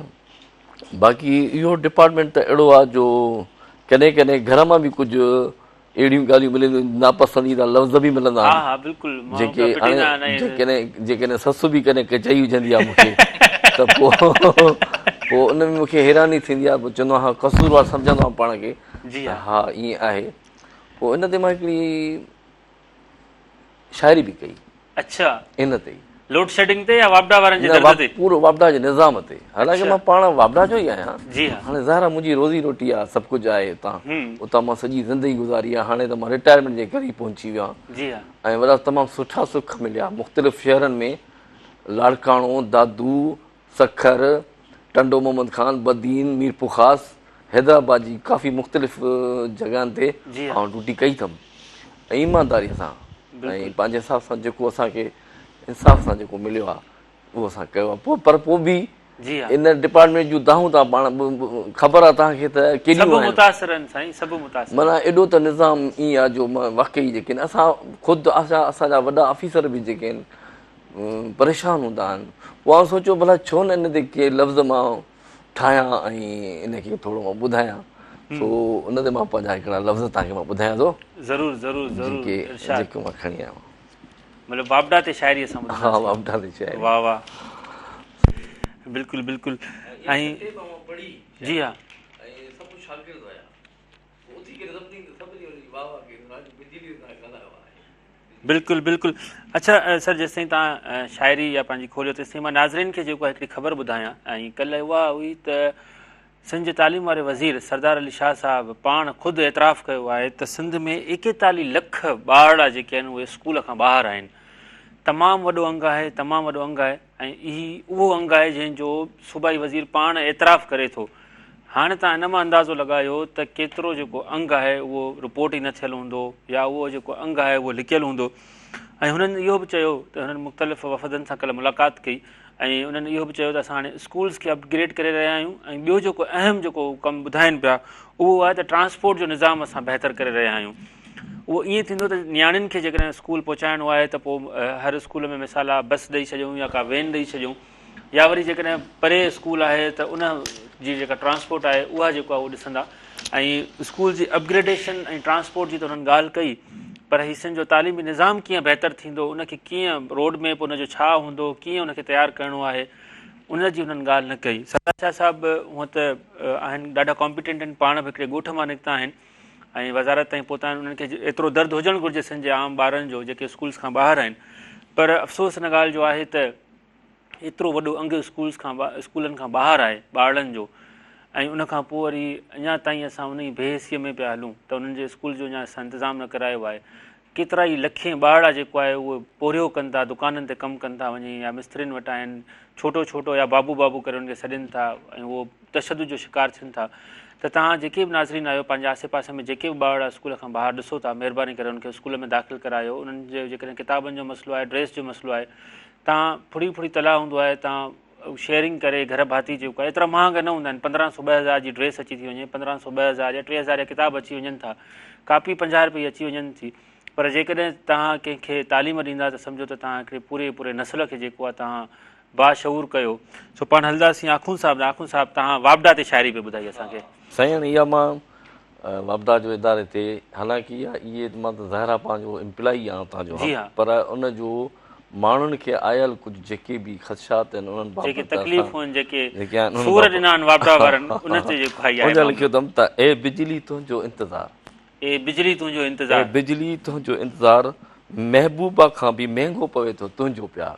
باقي اهو ڊپارٽمينٽ ته اهڙو آ جو ڪڏهن ڪڏهن گهر مان به ڪجهه اهڙيون ڳالهيون ملنديون آهن، ناپسنديده لفظ به ملندا ها آهن، ها بلڪل ماڻهو جيڪي پيا هاڻي پٽيندا آهن ۽ جيڪڏهن جيڪڏهن سس به ڪڏهن ڪي چئي وجهندي آهي مون کي ته پوء پوء ان ۾ مون کي حيراني ٿيندي آهي پوء چوندو آهيان قصوروار سمجهندو آهيان پاڻ کي جي ته ها ها ائين آهي پوء ان تي مان هڪڙي شاعري به ڪئي. اڇا. ان تي ئي. لوڊ شيڊنگ تي يا واپڊا وارن جي نه درد تي؟ پورو واپڊا جي نظام تي. حالانڪه مان پاڻ واپڊا جو ئي آهيان. جي ها. هاڻي ظاهر آهي منهنجي روزي روٽي آهي سڀ ڪجهه آهي اتان. اتان مان سڄي زندگي گذاري آهي هاڻي ته مان رٽائرمينٽ جي قريب پهچي ويو آهيان. جي ها. ۽ وڏا تمام سٺا سک مليا مختلف شهرن ۾ لاڙڪاڻو، دادو، سکر، ٽنڊو محمد خان، بدين، ميرپورخاص، حيدرآباد جي ڪافي مختلف جڳهن تي آئون ڊيوٽي ڪئي اٿم ۽ ايمانداري سان ۽ پنهنجي حساب سان جيڪو اسان کي انصاف سان جيڪو مليو آهي اهو اسان ڪيو آهي پر پوء به ان ڊپارٽمينٽ جون دانهون تان پاڻ خبر آهي توهان کي ته ڪيڏيون سڀ متاثر آهن سائين سڀ متاثر معنيٰ ايڏو ته نظام ائين آهي جو واقعي جيڪي اسان خود اسان جا وڏا آفيسر به جيڪي آهن پريشان هوندا آهن. پوء آئون سوچيو ڀلا ڇو نه ان تي ڪي لفظ مان ٺاهيان ۽ ان کي ٿورو مان ٻڌايان. سو ان تي مان پنهنجا هڪڙا لفظ توهان کي مان ٻڌايان ٿو. ضرور ضرور ضرور جيڪي ارشاد. جيڪي مان کڻي آيو آهيان. مطلب واپڊا تي شاعري اسان ٻڌنداسين. ها واپڊا تي شاعري. واه واه بلڪل بلڪل ۽ جي ها. ۽ سڀ شاگرد هيا. پوء اٿي ڪري سڀني سڀني ان جي واه واه ڪئي ته بجلي سان ڳالهايو آهي. بلڪل بلڪل اڇا سر جيستائين توهان شاعري يا پنهنجي کوليو تيستائين مان ناظرين کي جيڪو هڪڙي خبر ٻڌايان ۽ ڪلهه اها هئي ته سنڌ جي تعليم واري وزير سردار علي شاهه صاحب پاڻ خود اعتراف ڪيو آهي ته سنڌ ۾ ايڪيتاليهه لک ٻارڙا جيڪي آهن اهي اسڪول کان ٻاهر آهن تمام وڏو انگ آهي تمام وڏو انگ آهي ۽ هي اهو انگ آهي جنهن جو صوبائي وزير پاڻ اعتراف ڪري ٿو. هاڻي توهان ان مان اندازو لڳايو ته ڪيترو جيڪو انگ آهي اهو رپورٽ ئي نه ٿيل هوندو يا اهو جيڪو انگ آهي اهو لڪيل هوندو ۽ هنن اهو به چيو ته هنن مختلف وفدن سان ڪلهه ملاقات ڪئي ۽ انهن اهو به چيو ته اسان هاڻي اسڪولز کي اپگريڊ ڪري رهيا آهيون ۽ ٻيو جيڪو اهم جيڪو ڪم ٻڌائين پيا اهو آهي ته ٽرانسپورٽ جو نظام اسان بهتر ڪري رهيا آهيون اهو ائين ٿيندو ته نياڻين کي جيڪڏهن اسڪول پهچائڻو آهي ته پوء هر اسڪول ۾ مثال آ بس ڏئي ڇڏيون يا ڪا وين ڏئي ڇڏيون يا وري جيڪڏهن پري اسڪول آهي ته ان جي جيڪا ٽرانسپورٽ آهي اها جيڪو آهي اهو ڏسندا ۽ اسڪول جي اپگريڊيشن ۽ ٽرانسپورٽ جي ته انهن ڳالهه ڪئي پر هي سنڌ جو تعليمي نظام ڪيئن بهتر ٿيندو ان کي ڪيئن روڊ ميپ ان جو ڇا هوندو ڪيئن ان کي تيار ڪرڻو آهي ان جي انهن ڳالهه نه ڪئي سردار شاهه صاحب هونء ته آهن ڏاڍا ڪامپيٽنٽ آهن پاڻ به هڪڙي ڳوٺ مان نڪتا آهن ۽ وزارت تائين پهتا آهن انهن کي ايترو درد هجڻ گهرجي سنڌ جي عام ٻارن جو جيڪي اسڪولز کان ٻاهر آهن پر افسوس ان ڳالهه جو آهي ته ايترو وڏو انگ اسڪولز کان اسڪولن کان ٻاهر آهي ٻارڙن جو ۽ ان کان پوء وري اڃا تائين اسان ان بي حسي ۾ پيا هلون ته انهن جي اسڪول جو اڃا اسان انتظام نه ڪرايو آهي ڪيترا ئي لکين ٻارڙا جيڪو آهي اهو پورهيو ڪن ٿا دڪانن تي ڪم ڪن ٿا وڃي يا مسترين وٽ آهن ڇوٽو ڇوٽو يا بابو بابو ڪري انهن کي سڏين ٿا ۽ اهو تشدد جو شڪار ٿين ٿا ته توهان جيڪي به ناظرين آهيو پنهنجي آسي پاسي ۾ جيڪي به ٻارڙا اسڪول کان ٻاهر ڏسو ٿا مهرباني ڪري انهن کي اسڪول ۾ داخل ڪرايو انهن جي جيڪڏهن ڪتابن جو مسئلو آهي ڊريس جو مسئلو آهي توهان ڦڙي ڦڙي تلاء هوندو آهي توهان شيئرنگ ڪري گهر ڀاتي جيڪو آهي ايترا مهانگا نه هوندا آهن 1500 2000 جي ڊريس اچي ٿي وڃي 1500 2000 يا 3000 جا ڪتاب اچي وڃن ٿا ڪاپي 50 روپئي اچي وڃن ٿي پر جيڪڏهن توهان ڪنهن کي تعليم ڏيندا ته سمجهو ته توهان هڪڙي پوري پوري نسل کي جيڪو آهي توهان باشعور ڪيو سو پاڻ هلنداسين آخوند صاحب ڏانهن آخوند صاحب توهان واپڊا تي شاعري پئي ٻڌائي اسان کي. سائين هاڻي اها مان واپڊا جو اداري تي حالانڪه اها اهي مان ته ظاهر آهي پنهنجو امپلائي آهيان اتان جو جي ها. پر ان جو ماڻهن کي آيل ڪجهه جيڪي به خدشات آهن انهن بابت جيڪي اسان تڪليفون آهن جيڪي جيڪي آهن انهن سور بابت ڏنا آهن واپڊا وارن ان تي جيڪو آهي ان معاملو. لکيو اٿم ته اي بجلي تنهنجو انتظار. اي بجلي تنهنجو انتظار. اي بجلي تنهنجو انتظار محبوبا کان به مهنگو پوي ٿو تنهنجو پيار.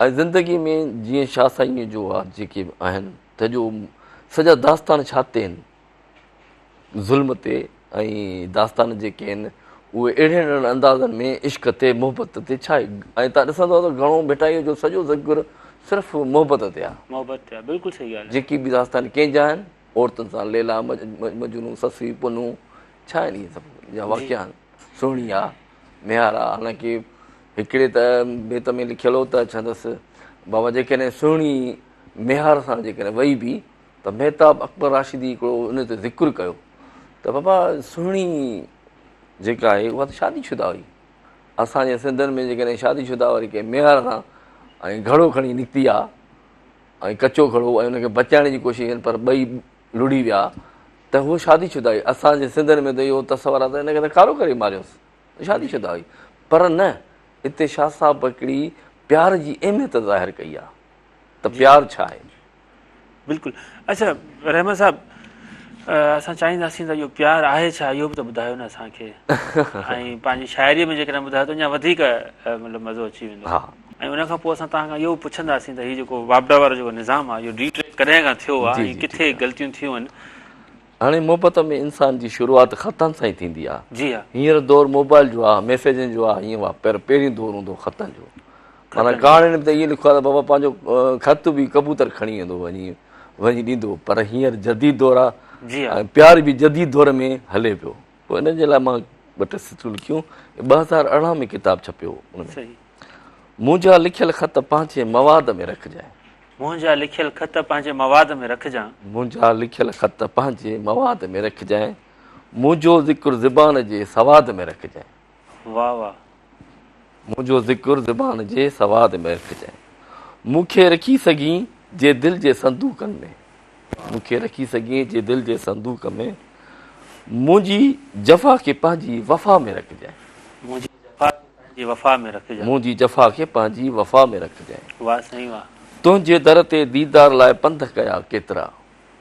۽ زندگي ۾ جيئن شاهه سائينء جو آ جيڪي به آهن ته جو سڄا داستان ڇا تي آهن ظلم تي ۽ داستان جيڪي آهن اهي اهڙن اهڙن اندازن ۾ عشق تي محبت تي ڇا آهي ۽ تان ڏسندو ته گهڻو ڀٽائيء جو سڄو ذڪر صرف محبت تي آهي. محبت تي آهي بلڪل صحيح ڳالهه آهي. جيڪي به داستان ڪنهن جا آهن عورتن سان ليلا مجنون سسئي پنهون ڇا آهن اهي سڀ جا واقعا آهن سهڻي آ ميهار آ حالانڪه هڪڙي ته بيت ۾ لکيل هو ته ڇندس بابا جيڪڏهن سهڻي ميهار سان جيڪڏهن وئي به ته مهتاب اڪبر راشدي هڪڙو ان تي ذڪر ڪيو ته بابا سهڻي جيڪا آهي اها ته شادي شده هئي اسان جي سنڌن ۾ جيڪڏهن شادي شده واري ڪنهن ميهار سان ۽ گهڙو کڻي نڪتي آ ۽ ڪچو گهڙو ۽ ان کي بچائڻ جي ڪوشش ڪئي پر ٻئي لڙهي ويا ته هو شادي شده هئي اسان جي سنڌن ۾ ته اهو تصور آ ته ان کي ته ڪارو ڪري ماريوس شادي شده هئي پر نه اتي شاهه صاحب هڪڙي پيار جي اهميت ظاهر ڪئي آ ته پيار ڇا آهي. بلڪل اڇا رحمت صاحب اسان چاهينداسين ته اهو پيار آهي ڇا اهو به ته ٻڌايو نه اسان کي ۽ پنهنجي شاعري ۾ جيڪڏهن ٻڌايو ته اڃا وڌيڪ مطلب مزو اچي ويندو ها ۽ ان کان پوء اسان توهان کان اهو به پڇنداسين ته هي جيڪو واپڊا وارو جيڪو نظام آهي اهو ڊي ٽريڪ ڪڏهن کان ٿيو آهي ۽ ڪٿي غلطيون ٿيون آهن. هاڻي محبت ۾ انسان جي شروعات خطن سان ئي ٿيندي آ. جي ها. هينئر دور موبائل جو آ، ميسيجن جو آ، هيئن آ پر پهريون دور هوندو هو خطن جو. معنيٰ ڪهاڻين ۾ ته ائين لکيو آ ته بابا پنهنجو خط به ڪبوتر کڻي ويندو هو وڃي وڃي ڏيندو هو پر هينئر جديد دور آ جي ها. ۽ پيار به جديد دور ۾ هلي پيو. پوء ان جي لاء مان ٻه ٽي سٽون لکيون. 2018 ۾ ڪتاب ڇپيو هو ان ۾. صحيح. منهنجا لکيل خط پنهنجي مواد ۾ رکجانء. منهنجا لکيل خط پنهنجي مواد ۾ رکجان. منهنجا لکيل خط پنهنجي مواد ۾ رکجانء. منهنجو ذڪر زبان جي سواد ۾ رکجانء. واه واه. منهنجو ذڪر زبان جي سواد ۾ رکجانء. مون کي رکي سگهين جي دل جي صندوقن ۾. مون کي رکي سگهين جي دل جي صندوق ۾. منهنجي جفا کي پنهنجي وفا ۾ رکجانء. منهنجي جفا کي پنهنجي وفا ۾ رکجانء. منهنجي جفا کي پنهنجي وفا ۾ رکجانء. واه سائين واه. تنهنجي در تي ديدار لاء پنڌ ڪيا ڪيترا.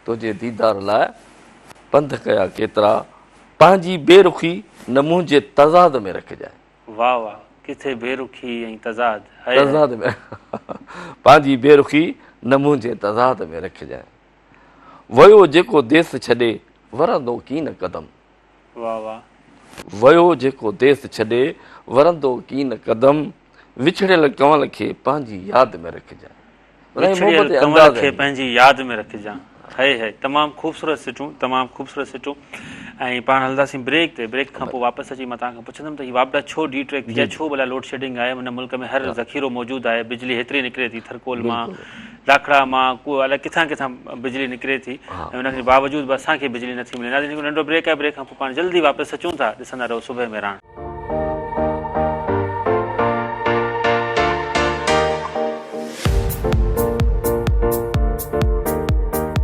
تنهنجي ديدار لاء پنڌ ڪيا ڪيترا. پنهنجي بي رخي نه منهنجي تضاد ۾ رکجانء. واه واه ڪٿي بي رخي ۽ تضاد. هئي هئي. تضاد ۾ پنهنجي بي رخي نه منهنجي تضاد ۾ رکجانء. ويو جيڪو ديس ڇڏي ورندو ڪين قدم. واه واه. ويو جيڪو ديس ڇڏي ورندو ڪين قدم. وڇڙيل ڪنول کي پنهنجي ياد ۾ رکجانء. وڇڙيل ڪنول کي پنهنجي ياد ۾ رکجان. هئي هئي تمام خوبصورت سٽون تمام خوبصورت سٽون ۽ پاڻ هلنداسين بريڪ تي بريڪ کان پوء واپس اچي مان توهان کان پڇندم ته هي واپڊا ڇو ڊي ٽريڪ ٿي آهي ڇو ڀلا لوڊ شيڊنگ آهي هن ملڪ ۾ هر ذخيرو موجود آهي بجلي هيتري نڪري ٿي ٿرڪول مان لاکڙا مان ڪو الائي ڪٿان ڪٿان بجلي نڪري ٿي ۽ ان کي باوجود به اسان کي بجلي نٿي ملي. ناظرين هڪ ننڍو بريڪ آهي بريڪ کان پوء پاڻ جلدي واپس اچون ٿا ڏسندا رهو صبح مهراڻ.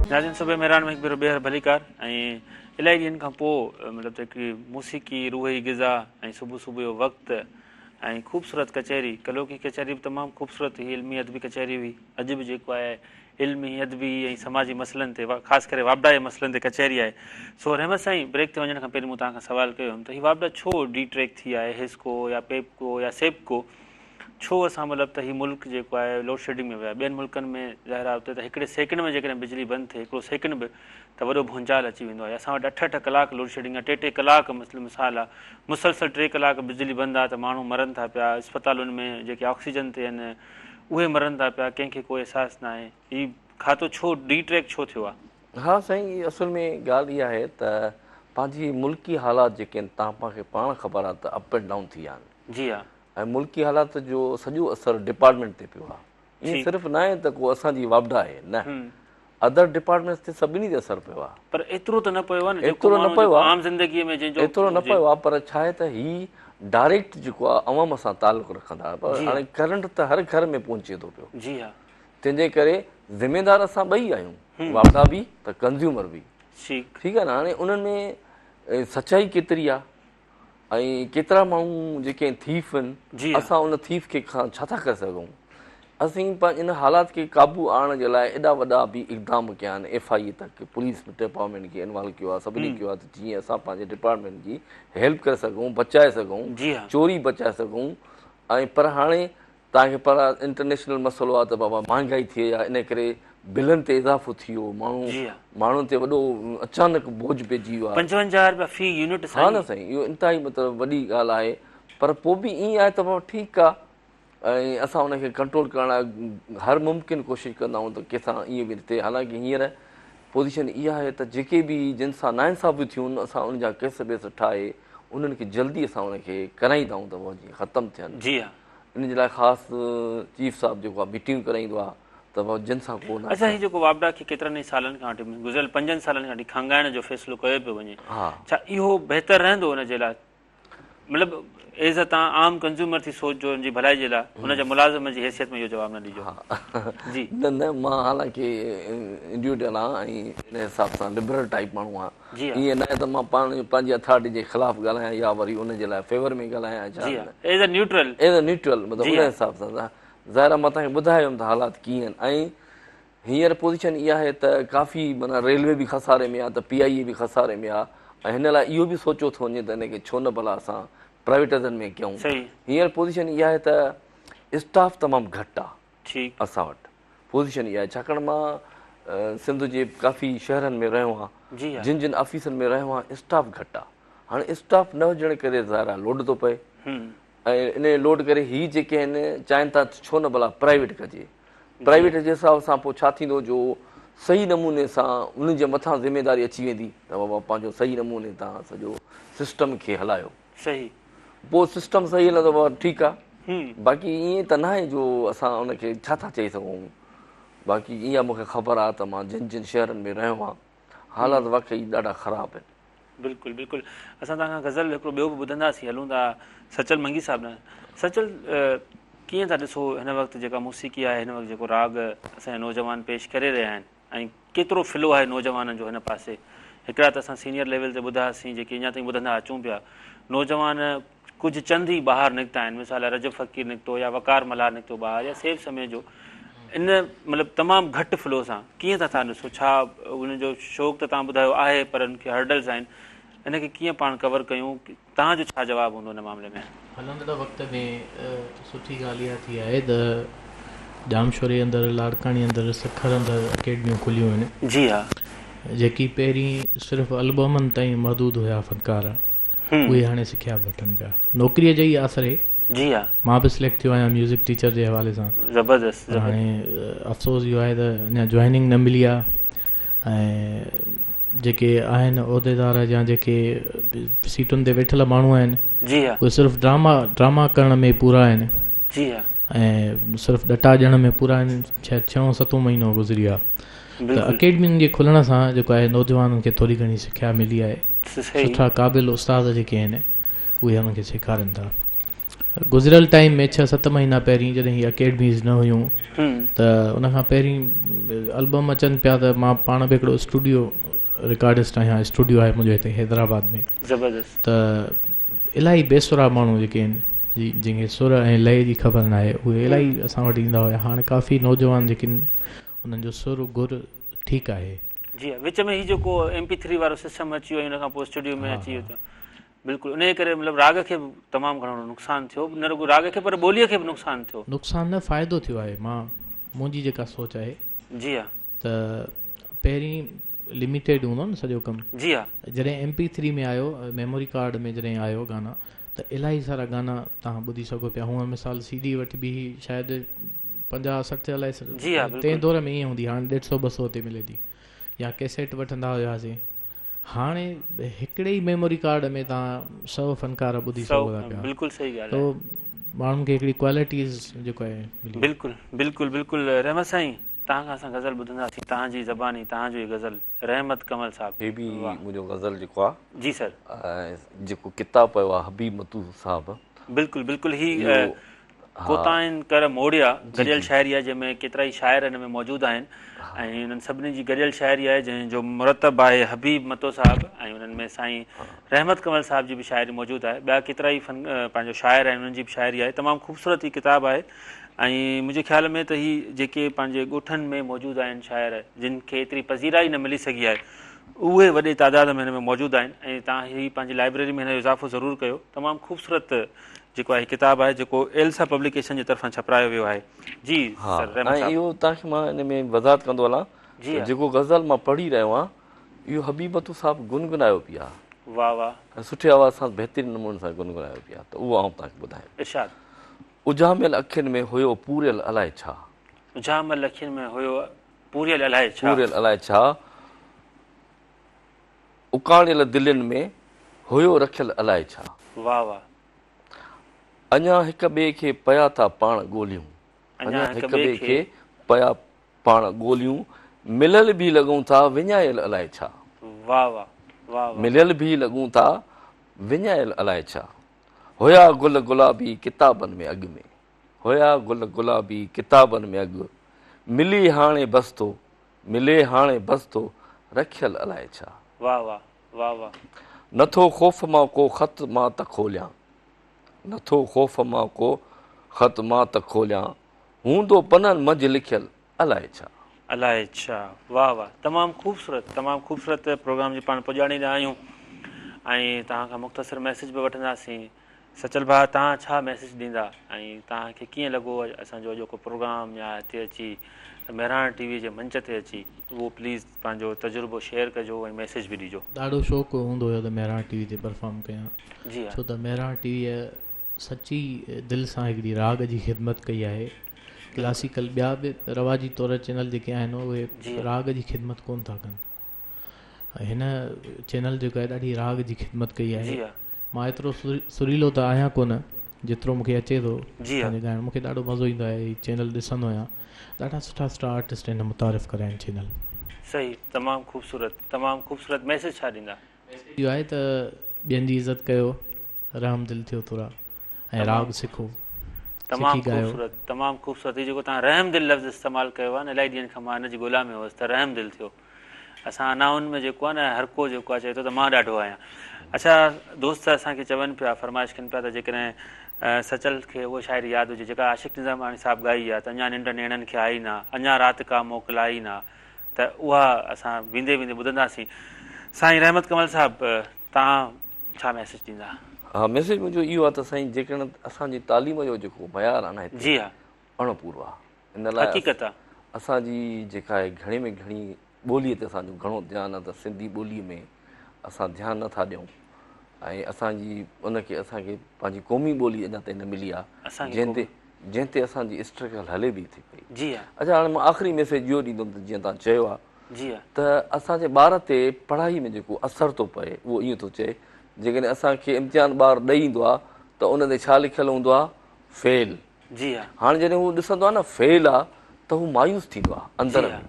ناظرين صبح مهراڻ ۾ هڪ ڀيرو ٻيهر ڀليڪار ۽ الائي ڏينهن کان پوء مطلب ته هڪڙي موسيقي روح جي غذا ۽ صبح صبح جو وقت ۽ خوبصورت ڪچهري ڪلهوڪي ڪچهري به تمام خوبصورت هئي علمي ادبي ڪچهري هئي اڄ به جيڪو آهي علمي ادبي ۽ سماجي مسئلن تي خاص ڪري واپڊا جي مسئلن تي ڪچهري آهي سو رحمت سائين بريڪ تي وڃڻ کان پهرين مون توهان کان سوال ڪيو هيم ته هي واپڊا ڇو ڊي ٽريڪ ٿي آهي حيسڪو يا پيپڪو يا سيپڪو ڇو اسان مطلب ته هي ملڪ جيڪو آهي لوڊ شيڊنگ ۾ ويو آهي ٻين ملڪن ۾ ظاهر آهي اتي ته هڪڙي سيڪنڊ ۾ جيڪڏهن بجلي بند ٿئي هڪڙو سيڪنڊ به ته وڏو ڀونچال اچي ويندو آهي اسان وٽ اٺ اٺ ڪلاڪ لوڊ شيڊنگ آهي ٽي ٽي ڪلاڪ مثل مثال آهي مسلسل ٽي ڪلاڪ بجلي بند آهي ته ماڻهو مرن ٿا پيا اسپتالن ۾ جيڪي آڪسيجن تي آهن اهي مرن ٿا پيا ڪنهن کي ڪو احساس ناهي هي کاتو ڇو ڊي ٽريڪ ڇو ٿيو آهي؟ ها سائين اصل ۾ ڳالهه اها آهي ته پنهنجي ملڪي حالات جيڪي آهن تان پاڻ کي پاڻ خبر آهي ته اپ اينڊ ڊائون ٿي ويا آهن جي ها ۽ ملڪي حالات جو سڄو اثر ڊپارٽمينٽ تي پيو آهي ائين صرف ناهي ته ڪو اسان جي واپڊا آهي نه ادر ڊپارٽمينٽس تي سڀني تي اثر پيو آهي. پر ايترو ته نه پيو آهي نه جيڪو ماڻهو عام زندگي ۾ جنهن جو ايترو نه پيو آهي پر ڇا آهي ته هي ڊائريڪٽ جيڪو آهي عوام سان تعلق رکندا پر هاڻي ڪرنٽ ته هر گهر ۾ پهچي ٿو پيو جي ها تنهن جي ڪري ذميدار اسان ٻئي آهيون واپڊا به ته ڪنزيومر به ٺيڪ آهي نه هاڻي انهن ۾ سچائي ڪيتري آهي ۽ ڪيترا ماڻهو جيڪي ٿيف آهن اسان ان ٿيف کي کان ڇا ٿا ڪري سگهون اسين پنهنجي ان حالات کي قابو آڻڻ جي لاء ايڏا وڏا به اقدام ڪيا آهن ايف I اي تڪ پوليس ڊپارٽمينٽ کي انوالو ڪيو آهي سڀني ڪيو آهي ته جيئن اسان پنهنجي ڊپارٽمينٽ جي هيلپ ڪري سگهون بچائي سگهون چوري بچائي سگهون ۽ پر هاڻي توهان کي پر انٽرنيشنل مسئلو آهي ته بابا مهانگائي ٿي وئي آهي ان ڪري بلن تي اضافو ٿي ويو ماڻهو ماڻهن تي وڏو اچانڪ بوجه پئجي ويو آهي. 55 رپيا في يونٽ سائين. ها نه سائين اهو انتهائي مطلب وڏي ڳالهه آهي پر پوء به ائين آهي ته بابا ٺيڪ آهي ۽ اسان ان کي ڪنٽرول ڪرڻ لاء هر ممڪن ڪوشش ڪندا آهيون ته ڪنهن سان ائين به نه ٿئي حالانڪه هينئر پوزيشن اها آهي ته جيڪي به جن سان ناانصافيون ٿيون آهن اسان انهن جا ڪيس بيس ٺاهي انهن کي جلدي اسان ان کي ڪرائيندا آهيون ته اهي جيئن ختم ٿين جي ها ان جي لاء خاص چيف صاحب جيڪو آهي ميٽنگ ڪرائيندو آهي ته ڀائو جن سان ڪو نه اڇا هي جيڪو واپڊا کي ڪيترن ئي سالن کان وٺي گذريل پنجن سالن کان وٺي خانگائڻ جو فيصلو ڪيو پيو وڃي ڇا اهو بهتر رهندو ان جي لاء مطلب ايز ا توهان عام ڪنزيومر ٿي سوچجو ان جي ڀلائي جي لاء ان جا ملازم جي حيثيت ۾ اهو جواب نه ڏجو جي نه نه مان حالانڪه انڊيوڊل آهيان ۽ ان حساب سان لبرل ٽائيپ ماڻهو آهيان جي ائين نه آهي ته مان پاڻ پنهنجي اٿارٽي جي خلاف ڳالهايان يا وري ان جي لاء فيور ۾ ڳالهايان ڇا جي as a neutral as a neutral مطلب ان حساب سان ظاهر آهي مان توهان کي ٻڌايو ته حالات ڪيئن آهن ۽ هينئر پوزيشن اها آهي ته ڪافي معنيٰ ريلوي به خساري ۾ آهي ته پي آء اي به خساري ۾ آهي ۽ هن لاء اهو به سوچيو ٿو وڃي ته ان کي ڇو نه ڀلا اسان پرائيويٽائيزن ۾ ڪيون هينئر پوزيشن اها آهي ته اسٽاف تمام گهٽ آهي اسان وٽ پوزيشن اها آهي ڇاڪاڻ مان سنڌ جي ڪافي شهرن ۾ رهيو آهيان جن جن آفيسن ۾ رهيو آهيان اسٽاف گهٽ آهي هاڻي اسٽاف نه هجڻ ڪري ظاهر آهي لوڊ ٿو پئي ۽ ان لوڊ ڪري هي جيڪي آهن چاهين ٿا ڇو نه ڀلا پرائيويٽ ڪجي پرائيويٽ جي حساب سان پوء ڇا ٿيندو جو صحيح نموني سان انهن جي مٿان ذميواري اچي ويندي ته بابا پنهنجو صحيح نموني تان سڄو سسٽم کي هلايو صحيح پوء سسٽم صحيح هلندو بابا ٺيڪ آ باقي ائين ته ناهي جو اسان ان کي ڇا ٿا چئي سگهون باقي اها مونکي خبر آ ته مان جن جن شهرن ۾ رهيو آهيان حالات واقعي ڏاڍا خراب آهن. بلڪل بلڪل اسان توهان کان غزل هڪڙو ٻيو به ٻڌنداسين هلون ٿا سچل منگي صاحب ڏانهن سچل ڪيئن ٿا ڏسو هن وقت جيڪا موسيقي آهي هن وقت جيڪو راڳ اسان جا نوجوان پيش ڪري رهيا آهن ۽ ڪيترو فلو آهي نوجوانن جو هن پاسي هڪڙا ته اسان سينيئر ليول تي ٻڌاسين جيڪي اڃا تائين ٻڌندا اچون پيا نوجوان ڪجهه چند ئي ٻاهر نڪتا آهن مثال رجب فقير نڪتو يا وقار ملاح نڪتو ٻاهر يا سيف سميجو ان مطلب تمام گهٽ فلو سان ڪيئن ٿا توهان ڏسو ڇا ان جو شوق ته توهان ٻڌايو آهي پر ان کي هرڊلز آهن ان کي ڪيئن پاڻ ڪور ڪيون توهان جو ڇا جواب هوندو ان معاملي ۾؟ هلندڙ وقت ۾ سٺي ڳالهه اها ٿي آهي ته ڄامشوري اندر لاڙڪاڻي اندر سکر اندر اڪيڊميون کليون آهن جي ها. جيڪي پهرين صرف البمن تائين محدود هيا فنڪار اهي هاڻي سکيا به وٺن پيا نوڪريء جي ئي آسري. جي ها. مان به سليڪٽ ٿيو آهيان ميوزڪ ٽيچر جي حوالي سان. زبردست پر هاڻي افسوس اهو آهي ته اڃا جوائننگ نه ملي آهي ۽ جيڪي آهن عهديدار يا جيڪي سيٽن تي ويٺل ماڻهو آهن جي ها. اهي صرف ڊراما ڊراما ڪرڻ ۾ پورا آهن. جي ها. ۽ صرف ڏٽا ڏيڻ ۾ پورا آهن شايد ڇهون ستون مهينو گذري ويو آهي ته اڪيڊمين جي کلڻ سان جيڪو آهي نوجوانن کي ٿوري گهڻي سکيا ملي آهي. سٺا قابل استاد جيڪي آهن اهي انهن کي سيکارين ٿا. گذريل ٽائيم ۾ ڇهه ست مهينا پهرين جڏهن هي اڪيڊميز نه هيون ته ان کان پهرين البم اچن پيا ته مان پاڻ به هڪڙو اسٽوڊيو رڪارڊسٽ آهيان اسٽوڊيو آهي منهنجو هتي حيدرآباد ۾ زبردست ته الاهي بي سرا ماڻهو جيڪي آهن جي جن کي سر ۽ لئي جي خبر ناهي اهي الاهي اسان وٽ ايندا هيا هاڻي ڪافي نوجوان جيڪي آهن انهن جو سر گر ٺيڪ آهي. جي ها وچ ۾ هي جيڪو ايم پي ٿري وارو سسٽم اچي ويو ۽ ان کان پوء اسٽوڊيو ۾ اچي ويو ته بلڪل انهيء ڪري مطلب راڳ کي به تمام گهڻو نقصان ٿيو نه رڳو راڳ کي پر ٻوليء کي به نقصان ٿيو. نقصان نه فائدو ٿيو آهي مان منهنجي جيڪا سوچ آهي. جي ها. ته پهرين لميٽيڊ هوندو نه سڄو ڪم. جي ها. جڏهن ايم پي ٿري ۾ آيو ميموري ڪارڊ ۾ جڏهن آيو گانا ته الاهي سارا گانا توهان ٻڌي سگهو پيا هونئن مثال سي ڊي وٺبي هئي شايد 50 60 الائي جي ها تنهن بلڪل. دور ۾ ائين هوندي هاڻي ڏيڍ سو ٻه سو تي ملي ٿي يا ڪيسيٽ وٺندا هياسين هاڻي هڪڙي ئي ميموري ڪارڊ ۾ توهان سو فنڪار ٻڌي سو سگهو ٿا پيا بلڪل صحيح ڳالهه تو آهي. ماڻهن کي هڪڙي ڪوالٽيز جيڪو آهي ملي. بلڪل بلڪل بلڪل رحمت سائين توهان کان اسان غزل ٻڌنداسين توهان جي زباني توهان جو هي غزل رحمت ڪنول صاحب هي به واه. منهنجو غزل جيڪو آ. جي سر. جيڪو ڪتاب پيو آ حبيب متو صاحب. بلڪل بلڪل هي اهو ها. ڪوتائن ڪر موڙيا جي گڏيل جي. شاعري آهي جنهن ۾ ڪيترائي شاعر ان ۾ موجود آهن ۽ انهن سڀني جي گڏيل شاعري آهي جنهن جو مرتب آهي حبيب متو صاحب ۽ انهن ۾ سائين رحمت ڪنول صاحب جي به شاعري موجود آهي ٻيا ڪيترائي فن پنهنجو شاعر آهن انهن جي به شاعري آهي تمام خوبصورت هي ڪتاب آهي ۽ منهنجي خيال ۾ ته هي جيڪي پنهنجي ڳوٺن ۾ موجود آهن شاعر جن کي ايتري پذيرائي نه ملي سگهي آهي اهي وڏي تعداد ۾ هن ۾ موجود آهن ۽ توهان هي پنهنجي لائبريري ۾ هن جو اضافو ضرور ڪيو تمام خوبصورت جيڪو آهي ڪتاب آهي جيڪو ايلسا پبليڪيشن جي طرفان ڇپرايو ويو آهي. جي ها سر رحمت ۽ صاحب. اهو توهان کي مان ان ۾ وضاحت ڪندو هلان جي ته ها. جيڪو غزل مان پڙهي رهيو آهيان اهو حبيب وتو صاحب گنگنايو پئي آهي. واه واه. ۽ سٺي آواز سان بهترين نموني سان گنگنايو پئي آهي ته اهو آئون توهان کي ٻڌايان. ارشاد. اجهاميل اکين ۾ هيو پوريل الائي ڇا. اجهاميل اکين ۾ هيو پوريل الائي ڇا. پوريل الائي ڇا. اڪاڻيل دلين ۾ هيو رکيل الائي ڇا. واه واه. اڃا هڪ ٻئي کي پيا ٿا پاڻ ڳوليون. اڃا هڪ ٻئي کي. پيا پاڻ ڳوليون. مليل به لڳون ٿا وڃايل الائي ڇا. واه واه واه واه. مليل به لڳون ٿا وڃايل الائي ڇا. هيا گل گلابي ڪتابن ۾ اڳ ۾. هيا گل گلابي ڪتابن ۾ اڳ. ملي هاڻي بس ٿو ملي هاڻي بس ٿو رکيل الائي ڇا. واه واه واه واه. نه ٿو خوف مان ڪو خط مان ته کوليان. نه ٿو خوف مان ڪو خط مان ته کوليان. هوندو پنن منجهه لکيل الائي ڇا. الائي ڇا. واه واه تمام خوبصورت تمام خوبصورت پروگرام جي پاڻ پڄاڻي ڏانهن آهيون ۽ توهان کان مختصر ميسيج به وٺنداسين سچل ڀاء توهان ڇا ميسيج ڏيندا ۽ توهان کي ڪيئن لڳو اسان جو اڄوڪو پروگرام يا هتي اچي مهراڻ ٽي وي جي منچ تي اچي اهو پليز پنهنجو تجربو شيئر ڪجو ۽ ميسيج به ڏجو. ڏاڍو شوق هوندو هيو ته مهراڻ ٽي وي تي پرفارم ڪيان جي ها. ڇو ته مهراڻ ٽي ويء سچي دل سان هڪڙي راڳ جي خدمت ڪئي آهي ڪلاسيڪل ٻيا به رواجي طور چينل جيڪي آهن اهي جي ها. راڳ جي خدمت ڪون ٿا ڪن ۽ هن چينل جيڪو آهي ڏاڍي راڳ جي خدمت ڪئي آهي جي ها. مان ايترو سريلو ته آهيان ڪونه جيترو مون کي اچي ٿو جي ها. پنهنجي ڳائڻ مون کي ڏاڍو مزو ايندو آهي هي چينل ڏسندو آهيان ڏاڍا سٺا سٺا آرٽسٽ هن متعارف ڪرايا آهن چينل. صحيح تمام خوبصورت تمام خوبصورت ميسيج ڇا ڏيندا. ميسيج اهو آهي ته ٻين جي عزت ڪيو رحم دل ٿيو ٿورا ۽ تمام راڳ سکو تمام سکي ڳايو. خوبصورت تمام خوبصورت هي جيڪو توهان رحم دل لفظ استعمال ڪيو آهي نه الائي ڏينهن کان مان ان جي ڳولا ۾ هوس ته رحم دل ٿيو اسان انائن ۾ جيڪو آهي نه هر ڪو جيڪو آهي چئي ٿو ته مان ڏاڍو آهيان. اڇا دوست اسان کي چون پيا فرمائش ڪن پيا ته جيڪڏهن سچل کي اها شاعري ياد هجي جيڪا عاشق نظاماڻي صاحب ڳائي آهي ته اڃا ننڊ نيڻن کي آئي نه اڃا رات ڪا موڪلائي نه ته اها اسان ويندي ويندي ٻڌنداسين. سائين رحمت ڪنول صاحب توهان ڇا ميسيج ڏيندا؟ ها ميسيج منهنجو اهو آهي ته سائين جيڪڏهن اسان جي تعليم جو جيڪو معيار آهي نه هتي جي ها. اڻ پورو آهي ان لاء حقيقت آ. اسان جي جيڪا آهي گهڻي ۾ گهڻي ٻوليء تي اسان جو گهڻو ڌيان آهي ته سنڌي ٻوليء ۾ اسان ڌيان نه ٿا ڏيون ۽ اسان جي ان کي اسان کي پنهنجي قومي ٻولي اڃا تائين نه ملي آهي اسان کي جنهن تي قومي جنهن تي اسان جي اسٽرگل هلي به ٿي پئي. جي ها. اڇا هاڻي مان آخري ميسيج اهو ڏيندم ته جيئن توهان چيو آهي جي ها. ته اسان جي ٻار تي پڙهائي ۾ جيڪو اثر ٿو پئي اهو ائين ٿو چئي جيڪڏهن اسان کي امتحان ٻار ڏئي ايندو آهي ته ان تي ڇا لکيل هوندو آهي فيل. جي ها. هاڻي جڏهن هو ڏسندو آهي نه فيل آ ته هو مايوس ٿيندو آهي اندر جي ها.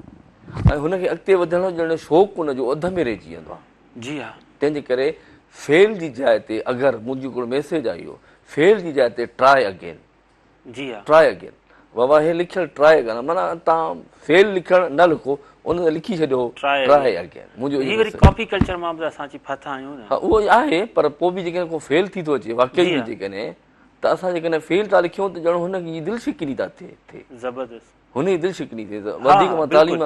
۾ ۽ هن کي اڳتي وڌڻ جو ڄڻ شوق ان جو اڌ ۾ رهجي ويندو آهي. جي ها. تنهن جي ڪري فيل جي جاء تي اگر منهنجو هڪڙو ميسيج آهي اهو فيل جي جاء تي ٽرائي اگين. جي ها. ٽرائي اگين بابا هي لکيل ٽرائي اگين معنيٰ توهان فيل لکڻ نه لکو ان تي لکي ڇڏيو ٽرائي اگين منهنجو هي اهو وري ميسيج. ڪاپي ڪلچر مان به اسان اچي ڦاٿا آهيون نه. ها اهو آهي پر پوء به جيڪڏهن ڪو فيل ٿي ٿو اچي واقعي جي ۾ ها. جيڪڏهن ته اسان جيڪڏهن فيل ٿا لکيون ته ڄڻ هن جي دل شڪني ٿا ٿئي ٿئي. زبردست. هن جي دل شڪني ٿئي ته ها وڌيڪ ها مان بلڪل. تعليم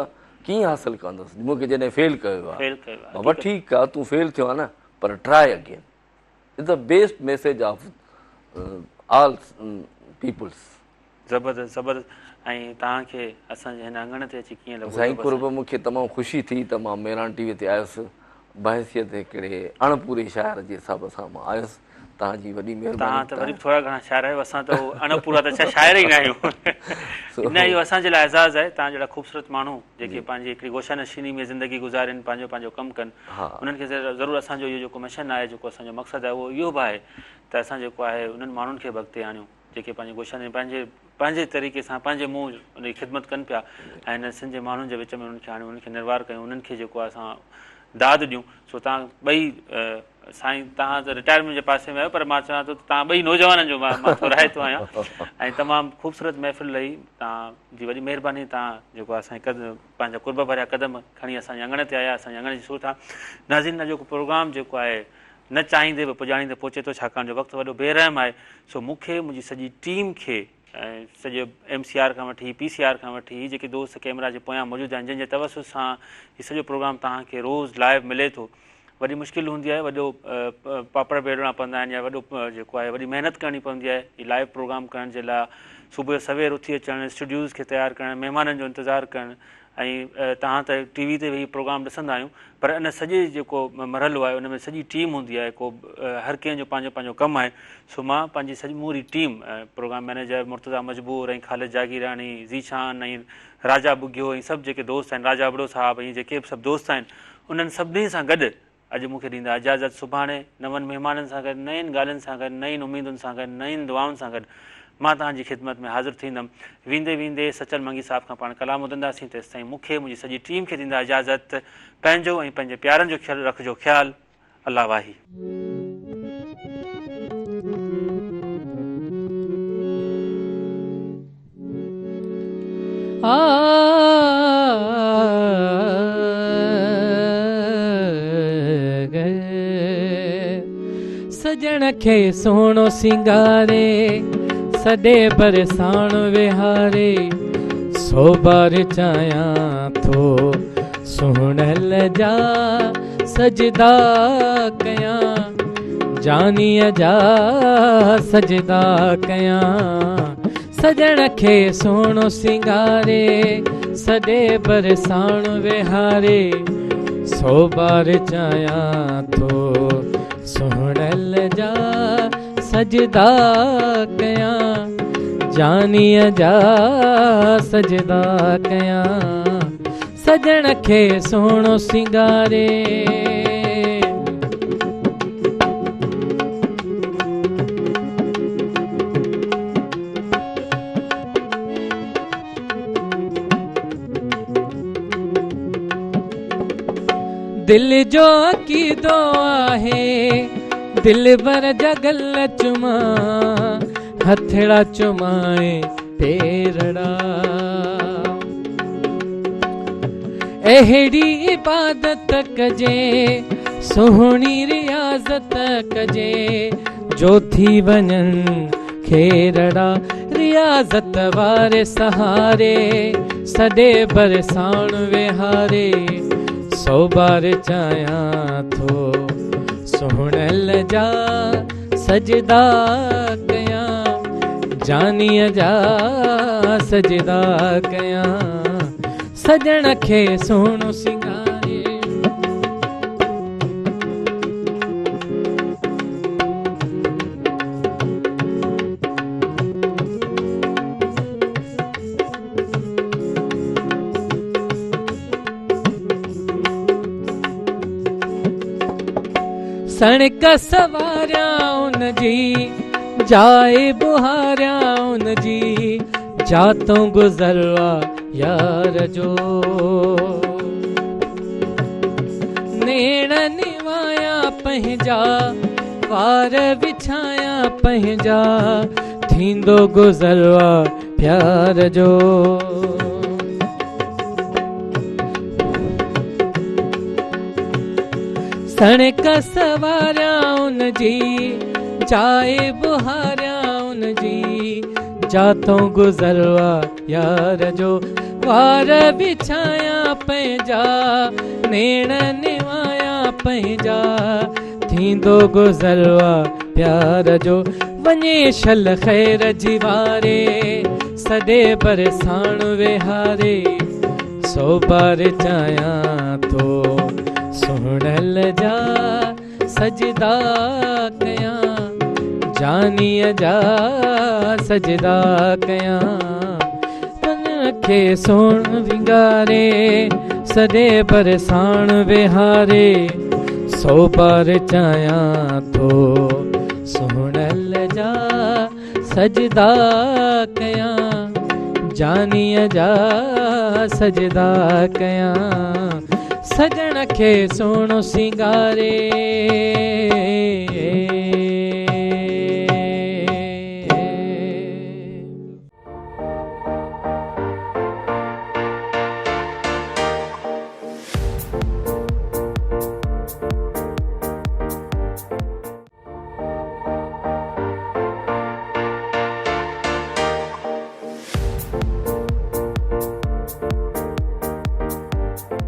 ڪيئن حاصل ڪندس مون کي جڏهن فيل ڪيو ويو آهي. فيل ڪيو آهي بابا حقيقت. ٺيڪ آهي تون فيل ٿيو آهين نه پر try again is the best message of all peoples. زبردست زبردست ۽ توهان کي اسان جي هن اڱڻ تي اچي ڪيئن لڳو سائين قرب مون کي تمام خوشي ٿي ته مان مهراڻ ٽي وي تي آيس بحيثيت هڪڙي اڻ پوري شاعر جي حساب سان مان آيس توهان جي وڏي مهرباني توهان ته وري به ٿورا گهڻا شاعر آهيو اسان ته اڻ پورا ته ڇا شاعر ئي نه آهيون نه اهو اسان جي لاء اعزاز آهي توهان جهڙا خوبصورت ماڻهو جيڪي پنهنجي هڪڙي گوشه نشيني ۾ زندگي گذارين پنهنجو پنهنجو ڪم ڪن انهن کي ضرور اسان جو اهو جيڪو مشن آهي جيڪو اسان جو مقصد آهي اهو اهو به آهي ته اسان جيڪو آهي انهن ماڻهن کي به اڳتي آڻيون جيڪي پنهنجي گوشن ۾ پنهنجي پنهنجي طريقي سان پنهنجي منهن ان جي خدمت ڪن پيا ۽ هن سنڌ جي ماڻهن جي وچ ۾ انهن کي آڻيون انهن کي نروار ڪيون انهن کي جيڪو آهي اسان داد ڏيون سو توهان ٻئي سائين توهان ته رٽائرمينٽ جي پاسي ۾ آهيو پر مان چوان ٿو ته توهان ٻئي نوجوانن جو مان مان ٿورائتو آهيان ۽ تمام خوبصورت محفل رهي توهان جي وڏي مهرباني توهان جيڪو اسان جي پنهنجا قرب ڀريا قدم کڻي اسان جي اڱڻ تي آيا اسان جي اڱڻ جي سوڀ ٿا ناظرين اڄوڪو پروگرام جيڪو آهي نه چاهيندي به پڄاڻي تي پهچي ٿو ڇاڪاڻ جو وقت وڏو بي رحم آهي سو مون کي منهنجي سڄي ٽيم کي ۽ سڄي ايم سي آر کان وٺي پي سي آر کان وٺي هي جيڪي دوست ڪيمرا جي پويان موجود آهن جن جي توسط سان هي سڄو پروگرام توهان کي روز لائيو ملي ٿو وڏي مشڪل هوندي آهي وڏو پاپڙ ويلڻا پوندا آهن يا وڏو جيڪو آهي وڏي محنت ڪرڻي پوندي آهي هي لائيو پروگرام ڪرڻ جي لاء صبح جو سوير اٿي اچڻ اسٽوڊيوز کي تيار ڪرڻ مهمانن جو انتظار ڪرڻ ۽ توهان ته ٽي وي تي ويهي پروگرام ڏسندا آهيون پر ان سڄي جيڪو مرحلو آهي ان ۾ سڄي ٽيم هوندي آهي ڪو هر ڪنهن جو پنهنجو پنهنجو ڪم آهي سو مان پنهنجي سموري ٽيم پروگرام مئنيجر مرتضيٰ مجبور ۽ خالد جاگيراڻي ذيشان ۽ راجا ٻگهيو ۽ سڀ جيڪي دوست آهن راجا ابڙو صاحب ۽ جيڪي به سڀ دوست آهن انهن سڀني سان گڏ اڄ مون کي ڏيندا اجازت سڀاڻي نون مهمانن سان گڏ نين ڳالهين سان گڏ نين اميدن سان گڏ نين دعائن سان گڏ مان توهان جي خدمت ۾ حاضر ٿيندم ويندي ويندي سچل منگي صاحب کان پاڻ ڪلام ٻڌنداسين تيستائين مون کي منهنجي سڄي ٽيم کي ڏيندا اجازت پنهنجو ۽ پنهنجي پيارن جو رکجو خيال الله واهي. سڄڻ کي سهڻو سينگاري سڏي ڀر ساڻ ويهاري سو بار چاهيان ٿو سهڻل جا سجدا ڪيان جانيء جا سجدا ڪيان سڄڻ کي سهڻو سينگاري سڏي ڀر ساڻ ويهاري سو بار چاهيان ٿو سهڻل جا سجدا ڪيان جانيء جا سجدا ڪيان سڄڻ کي سهڻو سينگاري. دل جو عقيدو آهي دلبر جا ڳل چمان هٿڙا چمائي پيرڙا. اهڙي عبادت ڪجي سهڻي رياضت ڪجي جو ٿي وڃن کيرڙا رياضت واري سهاري سڏي ڀر ساڻ ويهاري سو بار چاهيان ٿو سهڻل جا سجدا ڪيان جانيء جا سجدا ڪيان سڄڻ کي سهڻو سينگاري. سڻڪ سنواريان ان جي جاء ٻهاريان ان جي جاتون گذر آ يار جو نيڻ نوايان پنهنجا وار وڇايان پنهنجا ٿيندو گذر آ پيار جو سڻڪ سنواريان ان جي جاء ٻهاريان ان جي جاتون گذر آ يار جو وار وڇايان پنهنجا نيڻ نوايان پنهنجا ٿيندو گذر آ پيار جو وڃي شل خير جي واري سڏي ڀر ساڻ ويهاري سو بار چاهيان ٿو سهڻل جا سجدا ڪيان جانيء جا سجدا ڪيان سڄڻ کي سهڻو سينگاري سڏي ڀر ساڻ ويهاري سو بار چاهيان ٿو سهڻل جا سجدا ڪيان جانيء جا سجدا ڪيان سڄڻ کي سهڻو سينگاري.